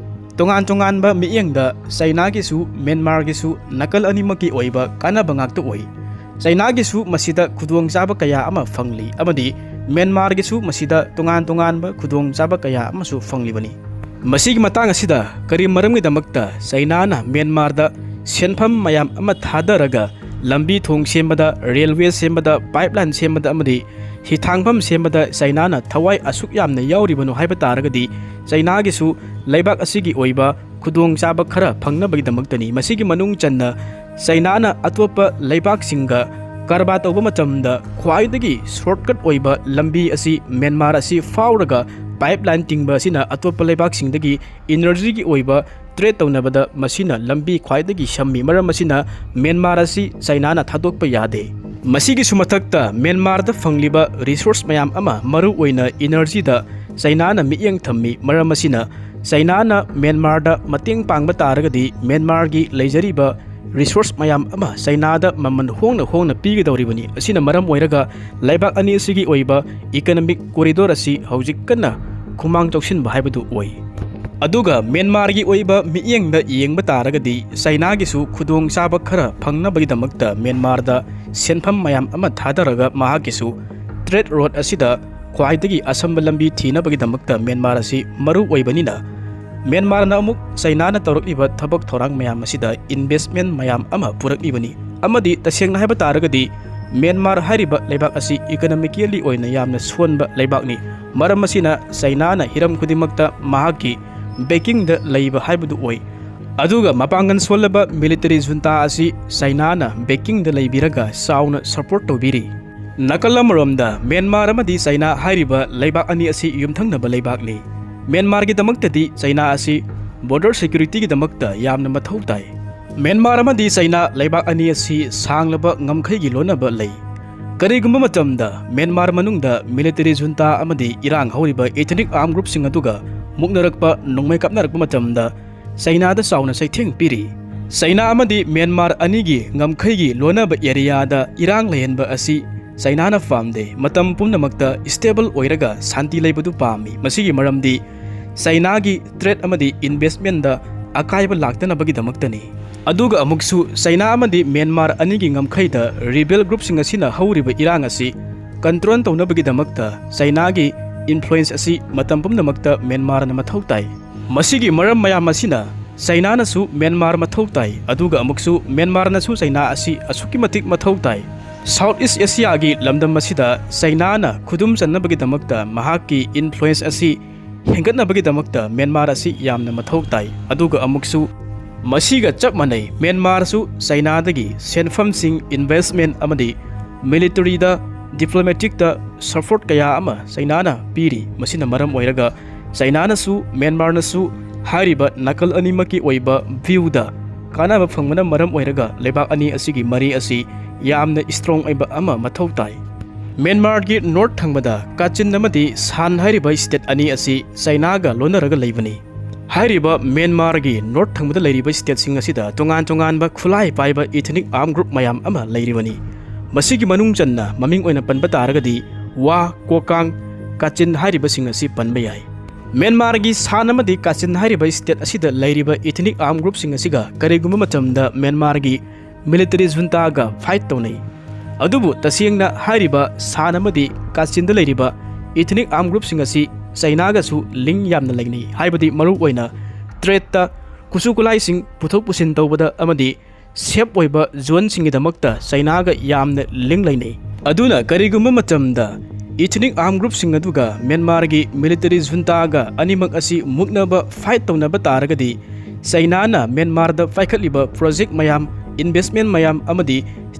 ꯇꯣꯉꯥꯟ ꯇꯣꯉꯥꯟꯕ ꯃꯤꯠꯌꯦꯡꯗ ꯆꯩꯅꯥꯒꯤꯁꯨ ꯃ꯭ꯌꯥꯟꯃꯥꯔꯒꯤꯁꯨ ꯅꯥꯀꯜ ꯑꯅꯤꯃꯛꯀꯤ ꯑꯣꯏꯕ ꯀꯥꯟꯅꯕ ꯉꯥꯛꯇ ꯑꯣꯏ꯫ ꯆꯩꯅꯥꯒꯤꯁꯨ ꯃꯁꯤꯗ ꯈꯨꯗꯣꯡꯆꯥꯕ ꯀꯌꯥ ꯑꯃ ꯐꯪꯂꯤ ꯑꯃꯗꯤ ꯃ꯭ꯌꯥꯟꯃꯥꯔꯒꯤꯁꯨ ꯃꯁꯤꯗ ꯇꯣꯉꯥꯟ ꯇꯣꯉꯥꯟꯕ ꯈꯨꯗꯣꯡꯆꯥꯕ ꯀꯌꯥ ꯑꯃꯁꯨ ꯐꯪꯂꯤꯕꯅꯤ꯫ ꯃꯁꯤꯒꯤ ꯃꯇꯥꯡ ꯑꯁꯤꯗ ꯀꯔꯤ ꯃꯔꯝꯒꯤꯗꯃꯛꯇ ꯆꯩꯅꯥꯅ ꯃ꯭ꯌꯥꯟꯃꯥꯔꯗ ꯁꯦꯟꯐꯝ ꯃꯌꯥꯝ ꯑꯃ ꯊꯥꯗꯔꯒ ꯂꯝꯕꯤ ꯊꯣꯡ ꯁꯦꯝꯕꯗ, ꯔꯦꯜꯋꯦ ꯁꯦꯝꯕꯗ, ꯄꯥꯏꯞꯂꯥꯏꯟ ꯁꯦꯝꯕꯗ ꯑꯃꯗꯤ ꯍꯤꯊꯥꯡꯐꯝ ꯁꯦꯝꯕꯗ ꯆꯩꯅꯥꯅ ꯊꯋꯥꯏ ꯑꯁꯨꯛ ꯌꯥꯝꯅ ꯌꯥꯎꯔꯤꯕꯅꯣ ꯍꯥꯏꯕ ꯇꯥꯔꯒꯗꯤ, ꯆꯩꯅꯥꯒꯤꯁꯨ ꯂꯩꯕꯥꯛ ꯑꯁꯤꯒꯤ ꯑꯣꯏꯕ ꯈꯨꯗꯣꯡꯆꯥꯕ ꯈꯔ ꯐꯪꯅꯕꯒꯤꯗꯃꯛꯇꯅꯤ꯫ ꯃꯁꯤꯒꯤ ꯃꯅꯨꯡ ꯆꯟꯅ ꯆꯩꯅꯥꯅ ꯑꯇꯣꯞꯄ ꯂꯩꯕꯥꯛꯁꯤꯡꯒ ꯀꯔꯕꯥꯔ ꯇꯧꯕ ꯃꯇꯝꯗ ꯈ꯭ꯋꯥꯏꯗꯒꯤ ꯁꯣꯔꯠꯀꯠ ꯑꯣꯏꯕ ꯂꯝꯕꯤ ꯑꯁꯤ ꯃ꯭ꯌꯥꯟꯃꯥꯔ ꯑꯁꯤ ꯐꯥꯎꯔꯒ ꯄꯥꯏꯞꯂꯥꯏꯟ ꯇꯤꯡꯕ ꯑꯁꯤꯅ ꯑꯇꯣꯞꯄ ꯂꯩꯕꯥꯛꯁꯤꯡꯗꯒꯤ ꯏꯅꯔꯖꯤꯒꯤ ꯑꯣꯏꯕ ꯇ꯭ꯔꯦꯗ ꯇꯧꯅꯕꯗ ꯃꯁꯤꯅ ꯂꯝꯕꯤ ꯈ꯭ꯋꯥꯏꯗꯒꯤ ꯁꯝꯃꯤ꯫ ꯃꯔꯝ ꯑꯁꯤꯅ ꯃ꯭ꯌꯥꯟꯃꯥꯔ ꯑꯁꯤ ꯆꯩꯅꯥꯅ ꯊꯥꯗꯣꯛꯄ ꯌꯥꯗꯦ꯫ ꯃꯁꯤꯒꯤꯁꯨ ꯃꯊꯛꯇ ꯃ꯭ꯌꯥꯟꯃꯥꯔꯗ ꯐꯪꯂꯤꯕ ꯔꯤꯁꯣꯔꯁ ꯃꯌꯥꯝ ꯑꯃ, ꯃꯔꯨ ꯑꯣꯏꯅ ꯏꯅꯔꯖꯤꯗ ꯆꯩꯅꯥꯅ ꯃꯤꯠꯌꯦꯡ ꯊꯝꯃꯤ꯫ ꯃꯔꯝ ꯑꯁꯤꯅ ꯆꯩꯅꯥꯅ ꯃ꯭ꯌꯥꯟꯃꯥꯔꯗ ꯃꯇꯦꯡ ꯄꯥꯡꯕ ꯇꯥꯔꯒꯗꯤ ꯃ꯭ꯌꯥꯟꯃꯥꯔꯒꯤ ꯂꯩꯖꯔꯤꯕ ꯔꯤꯁꯣꯔꯁ ꯃꯌꯥꯝ ꯑꯃ ꯆꯩꯅꯥꯗ ꯃꯃꯜ ꯍꯣꯡꯅ ꯍꯣꯡꯅ ꯄꯤꯒꯗꯧꯔꯤꯕꯅꯤ꯫ ꯑꯁꯤꯅ ꯃꯔꯝ ꯑꯣꯏꯔꯒ ꯂꯩꯕꯥꯛ ꯑꯅꯤ ꯑꯁꯤꯒꯤ ꯑꯣꯏꯕ ꯏꯀꯅꯣꯃꯤꯛ ꯀꯣꯔꯤꯗꯣꯔ ꯑꯁꯤ ꯍꯧꯖꯤꯛ ꯀꯟꯅ ꯈꯨꯃꯥꯡ ꯆꯥꯎꯁꯤꯟꯕ ꯍꯥꯏꯕꯗꯨ ꯑꯣꯏ꯫ ꯑꯗꯨꯒ ꯃ꯭ꯌꯥꯟꯃꯥꯔꯒꯤ ꯑꯣꯏꯕ ꯃꯤꯠꯌꯦꯡꯗ ꯌꯦꯡꯕ ꯇꯥꯔꯒꯗꯤ ꯆꯩꯅꯥꯒꯤꯁꯨ ꯈꯨꯗꯣꯡꯆꯥꯕ ꯈꯔ ꯐꯪꯅꯕꯒꯤꯗꯃꯛꯇ ꯃ꯭ꯌꯥꯟꯃꯥꯔꯗ ꯁꯦꯟꯐꯝ ꯃꯌꯥꯝ ꯑꯃ ꯊꯥꯗꯔꯒ ꯃꯍꯥꯛꯀꯤꯁꯨ ꯇ꯭ꯔꯦꯗ ꯔꯣꯠ ꯑꯁꯤꯗ ꯈ꯭ꯋꯥꯏꯗꯒꯤ ꯑꯁꯝꯕ ꯂꯝꯕꯤ ꯊꯤꯅꯕꯒꯤꯗꯃꯛꯇ ꯃ꯭ꯌꯥꯟꯃꯥꯔ ꯑꯁꯤ ꯃꯔꯨ ꯑꯣꯏꯕꯅꯤꯅ, ꯃ꯭ꯌꯥꯟꯃꯥꯔꯅ ꯑꯃꯨꯛ ꯆꯩꯅꯥꯅ ꯇꯧꯔꯛꯂꯤꯕ ꯊꯕꯛ ꯊꯧꯔꯥꯡ ꯃꯌꯥꯝ ꯑꯁꯤꯗ ꯏꯟꯚꯦꯁ꯭ꯠꯃꯦꯟꯠ ꯃꯌꯥꯝ ꯑꯃ ꯄꯨꯔꯛꯂꯤꯕꯅꯤ꯫ ꯑꯃꯗꯤ ꯇꯁꯦꯡꯅ ꯍꯥꯏꯕ ꯇꯥꯔꯒꯗꯤ ꯃ꯭ꯌꯥꯟꯃꯥꯔ ꯍꯥꯏꯔꯤꯕ ꯂꯩꯕꯥꯛ ꯑꯁꯤ ꯏꯀꯣꯅꯣꯃꯤꯀꯦꯜꯂꯤ ꯑꯣꯏꯅ ꯌꯥꯝꯅ ꯁꯣꯟꯕ ꯂꯩꯕꯥꯛꯅꯤ꯫ ꯃꯔꯝ ꯑꯁꯤꯅ ꯆꯩꯅꯥꯅ ꯍꯤꯔꯝ ꯈꯨꯗꯤꯡꯃꯛꯇ ꯃꯍꯥꯛꯀꯤ ꯕꯦꯀꯤꯡꯗ ꯂꯩꯕ ꯍꯥꯏꯕꯗꯨ ꯑꯣꯏ꯫ ꯑꯗꯨꯒ ꯃꯄꯥꯡꯒꯜ ꯁꯣꯜꯂꯕ ꯃꯤꯂꯤꯇꯔꯤ ꯖꯨꯟꯇꯥ ꯑꯁꯤ ꯆꯩꯅꯥꯅ ꯕꯦꯀꯤꯡꯗ ꯂꯩꯕꯤꯔꯒ ꯆꯥꯎꯅ ꯁꯄꯣꯔꯠ ꯇꯧꯕꯤꯔꯤ꯫ ꯅꯥꯀꯜ ꯑꯃꯔꯣꯝꯗ ꯃ꯭ꯌꯥꯟꯃꯥꯔ ꯑꯃꯗꯤ ꯆꯩꯅꯥ ꯍꯥꯏꯔꯤꯕ ꯂꯩꯕꯥꯛ ꯑꯅꯤ ꯑꯁꯤ ꯌꯨꯝꯊꯪꯅꯕ ꯂꯩꯕꯥꯛꯅꯤ꯫ ꯃ꯭ꯌꯥꯟꯃꯥꯔꯒꯤꯗꯃꯛꯇꯗꯤ ꯆꯩꯅꯥ ꯑꯁꯤ ꯕꯣꯔꯗꯔ ꯁꯦꯀ꯭ꯌꯨꯔꯤꯇꯤꯒꯤꯗꯃꯛꯇ ꯌꯥꯝꯅ ꯃꯊꯧ ꯇꯥꯏ꯫ ꯃ꯭ꯌꯥꯟꯃꯥꯔ ꯑꯃꯗꯤ ꯆꯩꯅꯥ ꯂꯩꯕꯥꯛ ꯑꯅꯤ ꯑꯁꯤ ꯁꯥꯡꯂꯕ ꯉꯝꯈꯩꯒꯤ ꯂꯣꯟꯅꯕ ꯂꯩ꯫ ꯀꯔꯤꯒꯨꯝꯕ ꯃꯇꯝꯗ ꯃ꯭ꯌꯥꯟꯃꯥꯔ ꯃꯅꯨꯡꯗ ꯃꯤꯂꯤꯇꯔꯤ ꯖꯨꯟꯇꯥ ꯑꯃꯗꯤ ꯏꯔꯥꯡ ꯍꯧꯔꯤꯕ ꯏꯊꯅꯤꯛ ꯑꯥꯔꯝ ꯒ꯭ꯔꯨꯞꯁꯤꯡ ꯑꯗꯨꯒ ꯃꯨꯛꯅꯔꯛꯄ, ꯅꯣꯡꯃꯩ ꯀꯥꯞꯅꯔꯛꯄ ꯃꯇꯝꯗ ꯆꯩꯅꯥꯗ ꯆꯥꯎꯅ ꯆꯩꯊꯦꯡ ꯄꯤꯔꯤ꯫ ꯆꯩꯅꯥ ꯑꯃꯗꯤ ꯃ꯭ꯌꯥꯟꯃꯥꯔ ꯑꯅꯤꯒꯤ ꯉꯝꯈꯩꯒꯤ ꯂꯣꯟꯅꯕ ꯑꯦꯔꯤꯌꯥꯗ ꯏꯔꯥꯡ ꯂꯩꯍꯟꯕ ꯑꯁꯤ ꯆꯩꯅꯥꯅ ꯄꯥꯝꯗꯦ꯫ ꯃꯇꯝ ꯄꯨꯝꯅꯃꯛꯇ ꯁ꯭ꯇꯦꯕꯜ ꯑꯣꯏꯔꯒ ꯁꯥꯟꯇꯤ ꯂꯩꯕꯗꯨ ꯄꯥꯝꯃꯤ꯫ ꯃꯁꯤꯒꯤ ꯃꯔꯝꯗꯤ ꯆꯩꯅꯥꯒꯤ ꯇ꯭ꯔꯦꯗ ꯑꯃꯗꯤ ꯏꯟꯚꯦꯁ꯭ꯠꯃꯦꯟꯠꯗ ꯑꯀꯥꯏꯕ ꯂꯥꯛꯇꯅꯕꯒꯤꯗꯃꯛꯇꯅꯤ꯫ ꯑꯗꯨꯒ ꯑꯃꯨꯛꯁꯨ ꯆꯩꯅꯥ ꯑꯃꯗꯤ ꯃ꯭ꯌꯥꯟꯃꯥꯔ ꯑꯅꯤꯒꯤ ꯉꯝꯈꯩꯗ ꯔꯤꯕꯦꯜ ꯒ꯭ꯔꯨꯞꯁꯤꯡ ꯑꯁꯤꯅ ꯍꯧꯔꯤꯕ ꯏꯔꯥꯡ ꯑꯁꯤ ꯀꯟꯇ꯭ꯔꯣꯜ ꯇꯧꯅꯕꯒꯤꯗꯃꯛꯇ ꯆꯩꯅꯥꯒꯤ ꯏꯟꯐ꯭ꯂꯨꯌꯦꯟꯁ ꯑꯁꯤ ꯃꯇꯝ ꯄꯨꯝꯅꯃꯛꯇ ꯃ꯭ꯌꯥꯟꯃꯥꯔꯅ ꯃꯊꯧ ꯇꯥꯏ꯫ ꯃꯁꯤꯒꯤ ꯃꯔꯝ ꯃꯌꯥꯝ ꯑꯁꯤꯅ ꯆꯩꯅꯥꯅꯁꯨ ꯃ꯭ꯌꯥꯟꯃꯥꯔ ꯃꯊꯧ ꯇꯥꯏ, ꯑꯗꯨꯒ ꯑꯃꯨꯛꯁꯨ ꯃ꯭ꯌꯥꯟꯃꯥꯔꯅꯁꯨ ꯆꯩꯅꯥ ꯑꯁꯤ ꯑꯁꯨꯛꯀꯤ ꯃꯇꯤꯛ ꯃꯊꯧ ꯇꯥꯏ꯫ ꯁꯥꯎꯠ ꯏꯁ ꯑꯦꯁꯤꯌꯥꯒꯤ ꯂꯝꯗꯝ ꯑꯁꯤꯗ ꯆꯩꯅꯥꯅ ꯈꯨꯗꯨꯝ ꯆꯟꯅꯕꯒꯤꯗꯃꯛꯇ ꯃꯍꯥꯛꯀꯤ ꯏꯟꯐ꯭ꯂꯨꯌꯦꯟꯁ ꯑꯁꯤ ꯍꯦꯟꯒꯠꯅꯕꯒꯤꯗꯃꯛꯇ ꯃ꯭ꯌꯥꯟꯃꯥꯔ ꯑꯁꯤ ꯌꯥꯝꯅ ꯃꯊꯧ ꯇꯥꯏ꯫ ꯑꯗꯨꯒ ꯑꯃꯨꯛꯁꯨ ꯃꯁꯤꯒ ꯆꯞ ꯃꯥꯟꯅꯩ, ꯃ꯭ꯌꯥꯟꯃꯥꯔꯁꯨ ꯆꯩꯅꯥꯗꯒꯤ ꯁꯦꯟꯐꯝꯁꯤꯡ, ꯏꯟꯚꯦꯁ꯭ꯠꯃꯦꯟꯠ ꯑꯃꯗꯤ ꯃꯤꯂꯤꯇꯔꯤꯗ, ꯗꯤꯄ꯭ꯂꯣꯃꯦꯇꯤꯛꯇ ꯁꯄꯣꯔꯠ ꯀꯌꯥ ꯑꯃ ꯆꯩꯅꯥꯅ ꯄꯤꯔꯤ꯫ ꯃꯁꯤꯅ ꯃꯔꯝ ꯑꯣꯏꯔꯒ ꯆꯩꯅꯥꯅꯁꯨ ꯃ꯭ꯌꯥꯟꯃꯥꯔꯅꯁꯨ ꯍꯥꯏꯔꯤꯕ ꯅꯥꯀꯜ ꯑꯅꯤꯃꯛꯀꯤ ꯑꯣꯏꯕ ꯚ꯭ꯌꯨꯗ ꯀꯥꯟꯅꯕ ꯐꯪꯕꯅ ꯃꯔꯝ ꯑꯣꯏꯔꯒ ꯂꯩꯕꯥꯛ ꯑꯅꯤ ꯑꯁꯤꯒꯤ ꯃꯔꯤ ꯑꯁꯤ ꯌꯥꯝꯅ ꯁ꯭ꯇꯔꯣꯡ ꯑꯣꯏꯕ ꯑꯃ ꯃꯊꯧ ꯇꯥꯏ꯫ ꯃ꯭ꯌꯥꯟꯃꯥꯔꯒꯤ ꯅꯣꯔꯠ ꯊꯪꯕꯗ ꯀꯥꯆꯤꯟ ꯑꯃꯗꯤ ꯁꯥꯟ ꯍꯥꯏꯔꯤꯕ ꯁ꯭ꯇꯦꯠ ꯑꯅꯤ ꯑꯁꯤ ꯆꯩꯅꯥꯒ ꯂꯣꯟꯅꯔꯒ ꯂꯩꯕꯅꯤ꯫ ꯍꯥꯏꯔꯤꯕ ꯃ꯭ꯌꯥꯟꯃꯥꯔꯒꯤ ꯅꯣꯔꯠ ꯊꯪꯕꯗ ꯂꯩꯔꯤꯕ ꯁ꯭ꯇꯦꯠꯁꯤꯡ ꯑꯁꯤꯗ ꯇꯣꯉꯥꯟ ꯇꯣꯉꯥꯟꯕ ꯈꯨꯠꯂꯥꯏ ꯄꯥꯏꯕ ꯏꯊꯅꯤꯛ ꯑꯥꯔꯝ ꯒ꯭ꯔꯨꯞ ꯃꯌꯥꯝ ꯑꯃ ꯂꯩꯔꯤꯕꯅꯤ꯫ ꯃꯁꯤꯒꯤ ꯃꯅꯨꯡ ꯆꯟꯅ ꯃꯃꯤꯡ ꯑꯣꯏꯅ ꯄꯟꯕ ꯇꯥꯔꯒꯗꯤ ꯋꯥ, ꯀꯣꯀꯥꯡ, ꯀꯥꯆꯤꯟ ꯍꯥꯏꯔꯤꯕꯁꯤꯡ ꯑꯁꯤ ꯄꯟꯕ ꯌꯥꯏ꯫ ꯃ꯭ꯌꯥꯟꯃꯥꯔꯒꯤ ꯁꯥꯟ ꯑꯃꯗꯤ ꯀꯥꯆꯤꯟ ꯍꯥꯏꯔꯤꯕ ꯁ꯭ꯇꯦꯠ ꯑꯁꯤꯗ ꯂꯩꯔꯤꯕ ꯏꯊꯅꯤꯛ ꯑꯥꯔꯝ ꯒ꯭ꯔꯨꯞꯁꯤꯡ ꯑꯁꯤꯒ ꯀꯔꯤꯒꯨꯝꯕ ꯃꯇꯝꯗ ꯃ꯭ꯌꯥꯟꯃꯥꯔꯒꯤ ꯃꯤꯂꯤꯇꯔꯤ ꯖꯨꯟꯇꯥꯒ ꯐꯥꯏꯠ ꯇꯧꯅꯩ꯫ ꯑꯗꯨꯕꯨ ꯇꯁꯦꯡꯅ ꯍꯥꯏꯔꯤꯕ ꯁꯥꯟ ꯑꯃꯗꯤ ꯀꯥꯆꯤꯟꯗ ꯂꯩꯔꯤꯕ ꯏꯊꯅꯤꯛ ꯑꯥꯔꯝ ꯒ꯭ꯔꯨꯞꯁꯤꯡ ꯑꯁꯤ ꯆꯩꯅꯥꯒꯁꯨ ꯂꯤꯡ ꯌꯥꯝꯅ ꯂꯩꯅꯩ, ꯍꯥꯏꯕꯗꯤ ꯃꯔꯨꯑꯣꯏꯅ ꯇ꯭ꯔꯦꯗꯇ, ꯈꯨꯠꯁꯨ ꯈꯨꯠꯂꯥꯏꯁꯤꯡ ꯄꯨꯊꯣꯛ ꯄꯨꯁꯤꯟ ꯇꯧꯕꯗ ꯑꯃꯗꯤ ꯁꯦꯐ ꯑꯣꯏꯕ ꯖꯣꯟꯁꯤꯡꯒꯤꯗꯃꯛꯇ ꯆꯩꯅꯥꯒ ꯌꯥꯝꯅ ꯂꯤꯡ ꯂꯩꯅꯩ꯫ ꯑꯗꯨꯅ ꯀꯔꯤꯒꯨꯝꯕ ꯃꯇꯝꯗ ꯏꯊꯅꯤꯛ ꯑꯥꯔꯝ ꯒ꯭ꯔꯨꯞꯁꯤꯡ ꯑꯗꯨꯒ ꯃ꯭ꯌꯥꯟꯃꯥꯔꯒꯤ ꯃꯤꯂꯤꯇꯔꯤ ꯖꯨꯟꯇꯥꯒ ꯑꯅꯤꯃꯛ ꯑꯁꯤ ꯃꯨꯛꯅꯕ ꯐꯥꯏꯠ ꯇꯧꯅꯕ ꯇꯥꯔꯒꯗꯤ ꯆꯩꯅꯥꯅ ꯃ꯭ꯌꯥꯟꯃꯥꯔꯗ ꯄꯥꯏꯈꯠꯂꯤꯕ ꯄ꯭ꯔꯣꯖꯦꯛ ꯃꯌꯥꯝ, ꯏꯟꯚꯦꯁ꯭ꯠꯃꯦꯟꯠ ꯃꯌꯥꯝ ꯑꯃꯗꯤ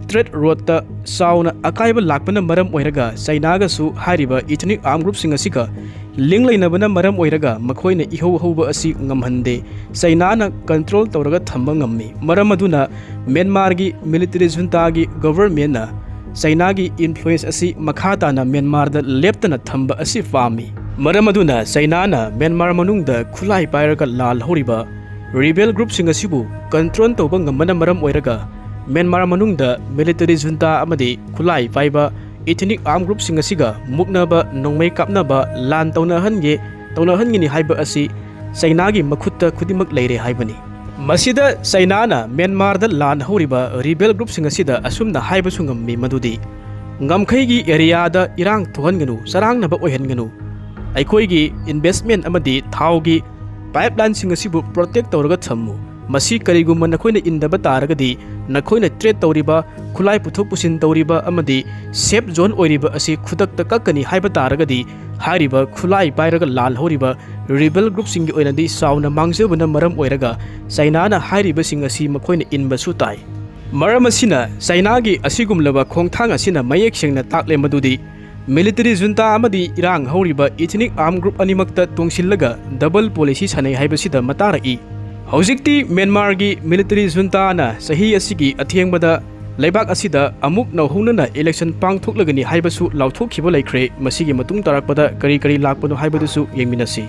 ꯇ꯭ꯔꯦꯗ ꯔꯣꯠꯇ ꯆꯥꯎꯅ ꯑꯀꯥꯏꯕ ꯂꯥꯛꯄꯅ ꯃꯔꯝ ꯑꯣꯏꯔꯒ ꯆꯩꯅꯥꯒꯁꯨ ꯍꯥꯏꯔꯤꯕ ꯏꯊꯅꯤꯛ ꯑꯥꯔꯝ ꯒ꯭ꯔꯨꯞꯁꯤꯡ ꯑꯁꯤꯒ ꯂꯤꯡ ꯂꯩꯅꯕꯅ ꯃꯔꯝ ꯑꯣꯏꯔꯒ ꯃꯈꯣꯏꯅ ꯏꯍꯧ ꯍꯧꯕ ꯑꯁꯤ ꯉꯝꯍꯟꯗꯦ꯫ ꯆꯩꯅꯥꯅ ꯀꯟꯇ꯭ꯔꯣꯜ ꯇꯧꯔꯒ ꯊꯝꯕ ꯉꯝꯃꯤ꯫ ꯃꯔꯝ ꯑꯗꯨꯅ ꯃ꯭ꯌꯥꯟꯃꯥꯔꯒꯤ ꯃꯤꯂꯤꯇꯔꯤ ꯖꯨꯟꯇꯥꯒꯤ ꯒꯣꯚꯔꯟꯃꯦꯟꯠꯅ ꯆꯩꯅꯥꯒꯤ ꯏꯟꯐ꯭ꯂꯨꯌꯦꯟꯁ ꯑꯁꯤ ꯃꯈꯥ ꯇꯥꯅ ꯃ꯭ꯌꯥꯟꯃꯥꯔꯗ ꯂꯦꯞꯇꯅ ꯊꯝꯕ ꯑꯁꯤ ꯄꯥꯝꯃꯤ꯫ ꯃꯔꯝ ꯑꯗꯨꯅ ꯆꯩꯅꯥꯅ ꯃ꯭ꯌꯥꯟꯃꯥꯔ ꯃꯅꯨꯡꯗ ꯈꯨꯠꯂꯥꯏ ꯄꯥꯏꯔꯒ ꯂꯥꯜ ꯍꯧꯔꯤꯕ ꯔꯤꯕꯦꯜ ꯒ꯭ꯔꯨꯞꯁꯤꯡ ꯑꯁꯤꯕꯨ ꯀꯟꯇ꯭ꯔꯣꯜ ꯇꯧꯕ ꯉꯝꯕꯅ ꯃꯔꯝ ꯑꯣꯏꯔꯒ ꯃ꯭ꯌꯥꯟꯃꯥꯔ ꯃꯅꯨꯡꯗ ꯃꯤꯂꯤꯇꯔꯤ ꯖꯨꯟꯇꯥ ꯑꯃꯗꯤ ꯈꯨꯠꯂꯥꯏ ꯄꯥꯏꯕ ꯏꯊꯅꯤꯛ ꯑꯥꯔꯝ ꯒ꯭ꯔꯨꯞꯁꯤꯡ ꯑꯁꯤꯒ ꯃꯨꯛꯅꯕ, ꯅꯣꯡꯃꯩ ꯀꯥꯞꯅꯕ, ꯂꯥꯟ ꯇꯧꯅꯍꯟꯒꯦ, ꯇꯧꯅꯍꯟꯒꯅꯤ ꯍꯥꯏꯕ ꯑꯁꯤ ꯆꯩꯅꯥꯒꯤ ꯃꯈꯨꯠꯇ ꯈꯨꯗꯤꯡꯃꯛ ꯂꯩꯔꯦ ꯍꯥꯏꯕꯅꯤ꯫ ꯃꯁꯤꯗ ꯆꯩꯅꯥꯅ ꯃ꯭ꯌꯥꯟꯃꯥꯔꯗ ꯂꯥꯟ ꯍꯧꯔꯤꯕ ꯔꯤꯕꯦꯜ ꯒ꯭ꯔꯨꯞꯁꯤꯡ ꯑꯁꯤꯗ ꯑꯁꯨꯝꯅ ꯍꯥꯏꯕꯁꯨ ꯉꯝꯃꯤ ꯃꯗꯨꯗꯤ, ꯉꯝꯈꯩꯒꯤ ꯑꯦꯔꯤꯌꯥꯗ ꯏꯔꯥꯡ ꯊꯣꯛꯍꯟꯒꯅꯨ, ꯆꯔꯥꯡꯅꯕ ꯑꯣꯏꯍꯟꯒꯅꯨ, ꯑꯩꯈꯣꯏꯒꯤ ꯏꯟꯚꯦꯁ꯭ꯠꯃꯦꯟꯠ ꯑꯃꯗꯤ ꯊꯥꯎꯒꯤ ꯄꯥꯏꯞꯂꯥꯏꯟꯁꯤꯡ ꯑꯁꯤꯕꯨ ꯄ꯭ꯔꯣꯇꯦꯛ ꯇꯧꯔꯒ ꯊꯝꯃꯨ꯫ ꯃꯁꯤ ꯀꯔꯤꯒꯨꯝꯕ ꯅꯈꯣꯏꯅ ꯏꯟꯗꯕ ꯇꯥꯔꯒꯗꯤ, ꯅꯈꯣꯏꯅ ꯇ꯭ꯔꯦꯗ ꯇꯧꯔꯤꯕ, ꯈꯨꯠꯂꯥꯏ ꯄꯨꯊꯣꯛ ꯄꯨꯁꯤꯟ ꯇꯧꯔꯤꯕ ꯑꯃꯗꯤ ꯁꯦꯐ ꯖꯣꯟ ꯑꯣꯏꯔꯤꯕ ꯑꯁꯤ ꯈꯨꯗꯛꯇ ꯀꯛꯀꯅꯤ ꯍꯥꯏꯕ ꯇꯥꯔꯒꯗꯤ, ꯍꯥꯏꯔꯤꯕ ꯈꯨꯠꯂꯥꯏ ꯄꯥꯏꯔꯒ ꯂꯥꯜꯍꯧꯔꯤꯕ ꯔꯤꯕꯦꯜ ꯒ꯭ꯔꯨꯞꯁꯤꯡꯒꯤ ꯑꯣꯏꯅꯗꯤ ꯆꯥꯎꯅ ꯃꯥꯡꯖꯕꯅ ꯃꯔꯝ ꯑꯣꯏꯔꯒ ꯆꯩꯅꯥꯅ ꯍꯥꯏꯔꯤꯕꯁꯤꯡ ꯑꯁꯤ ꯃꯈꯣꯏꯅ ꯏꯟꯕꯁꯨ ꯇꯥꯏ꯫ ꯃꯔꯝ ꯑꯁꯤꯅ ꯆꯩꯅꯥꯒꯤ ꯑꯁꯤꯒꯨꯝꯂꯕ ꯈꯣꯡꯊꯥꯡ ꯑꯁꯤꯅ ꯃꯌꯦꯛ ꯁꯦꯡꯅ ꯇꯥꯛꯂꯦ ꯃꯗꯨꯗꯤ ꯃꯤꯂꯤꯇꯔꯤ ꯖꯨꯟꯇꯥ ꯑꯃꯗꯤ ꯏꯔꯥꯡ ꯍꯧꯔꯤꯕ ethnic armed group ꯑꯅꯤꯃꯛꯇ ꯇꯣꯡꯁꯤꯜꯂꯒ ꯗꯕꯜ ꯄꯣꯂꯤꯁꯤ ꯁꯥꯟꯅꯩ ꯍꯥꯏꯕꯁꯤꯗ ꯃꯇꯥꯔꯛꯏ꯫ ꯍꯧꯖꯤꯛꯇꯤ ꯃ꯭ꯌꯥꯟꯃꯥꯔꯒꯤ ꯃꯤꯂꯤꯇꯔꯤ ꯖꯨꯟꯇꯥꯅ ꯆꯍꯤ ꯑꯁꯤꯒꯤ ꯑꯊꯦꯡꯕꯗ ꯂꯩꯕꯥꯛ ꯑꯁꯤꯗ ꯑꯃꯨꯛ ꯅꯧꯍꯧꯅꯅ ꯏꯂꯦꯛꯁꯟ ꯄꯥꯡꯊꯣꯛꯂꯒꯅꯤ ꯍꯥꯏꯕꯁꯨ ꯂꯥꯎꯊꯣꯛꯈꯤꯕ ꯂꯩꯈ꯭ꯔꯦ꯫ ꯃꯁꯤꯒꯤ ꯃꯇꯨꯡ ꯇꯥꯔꯛꯄꯗ ꯀꯔꯤ ꯀꯔꯤ ꯂꯥꯛꯄꯅꯣ ꯍꯥꯏꯕꯗꯨꯁꯨ ꯌꯦꯡꯃꯤꯟꯅꯁꯤ꯫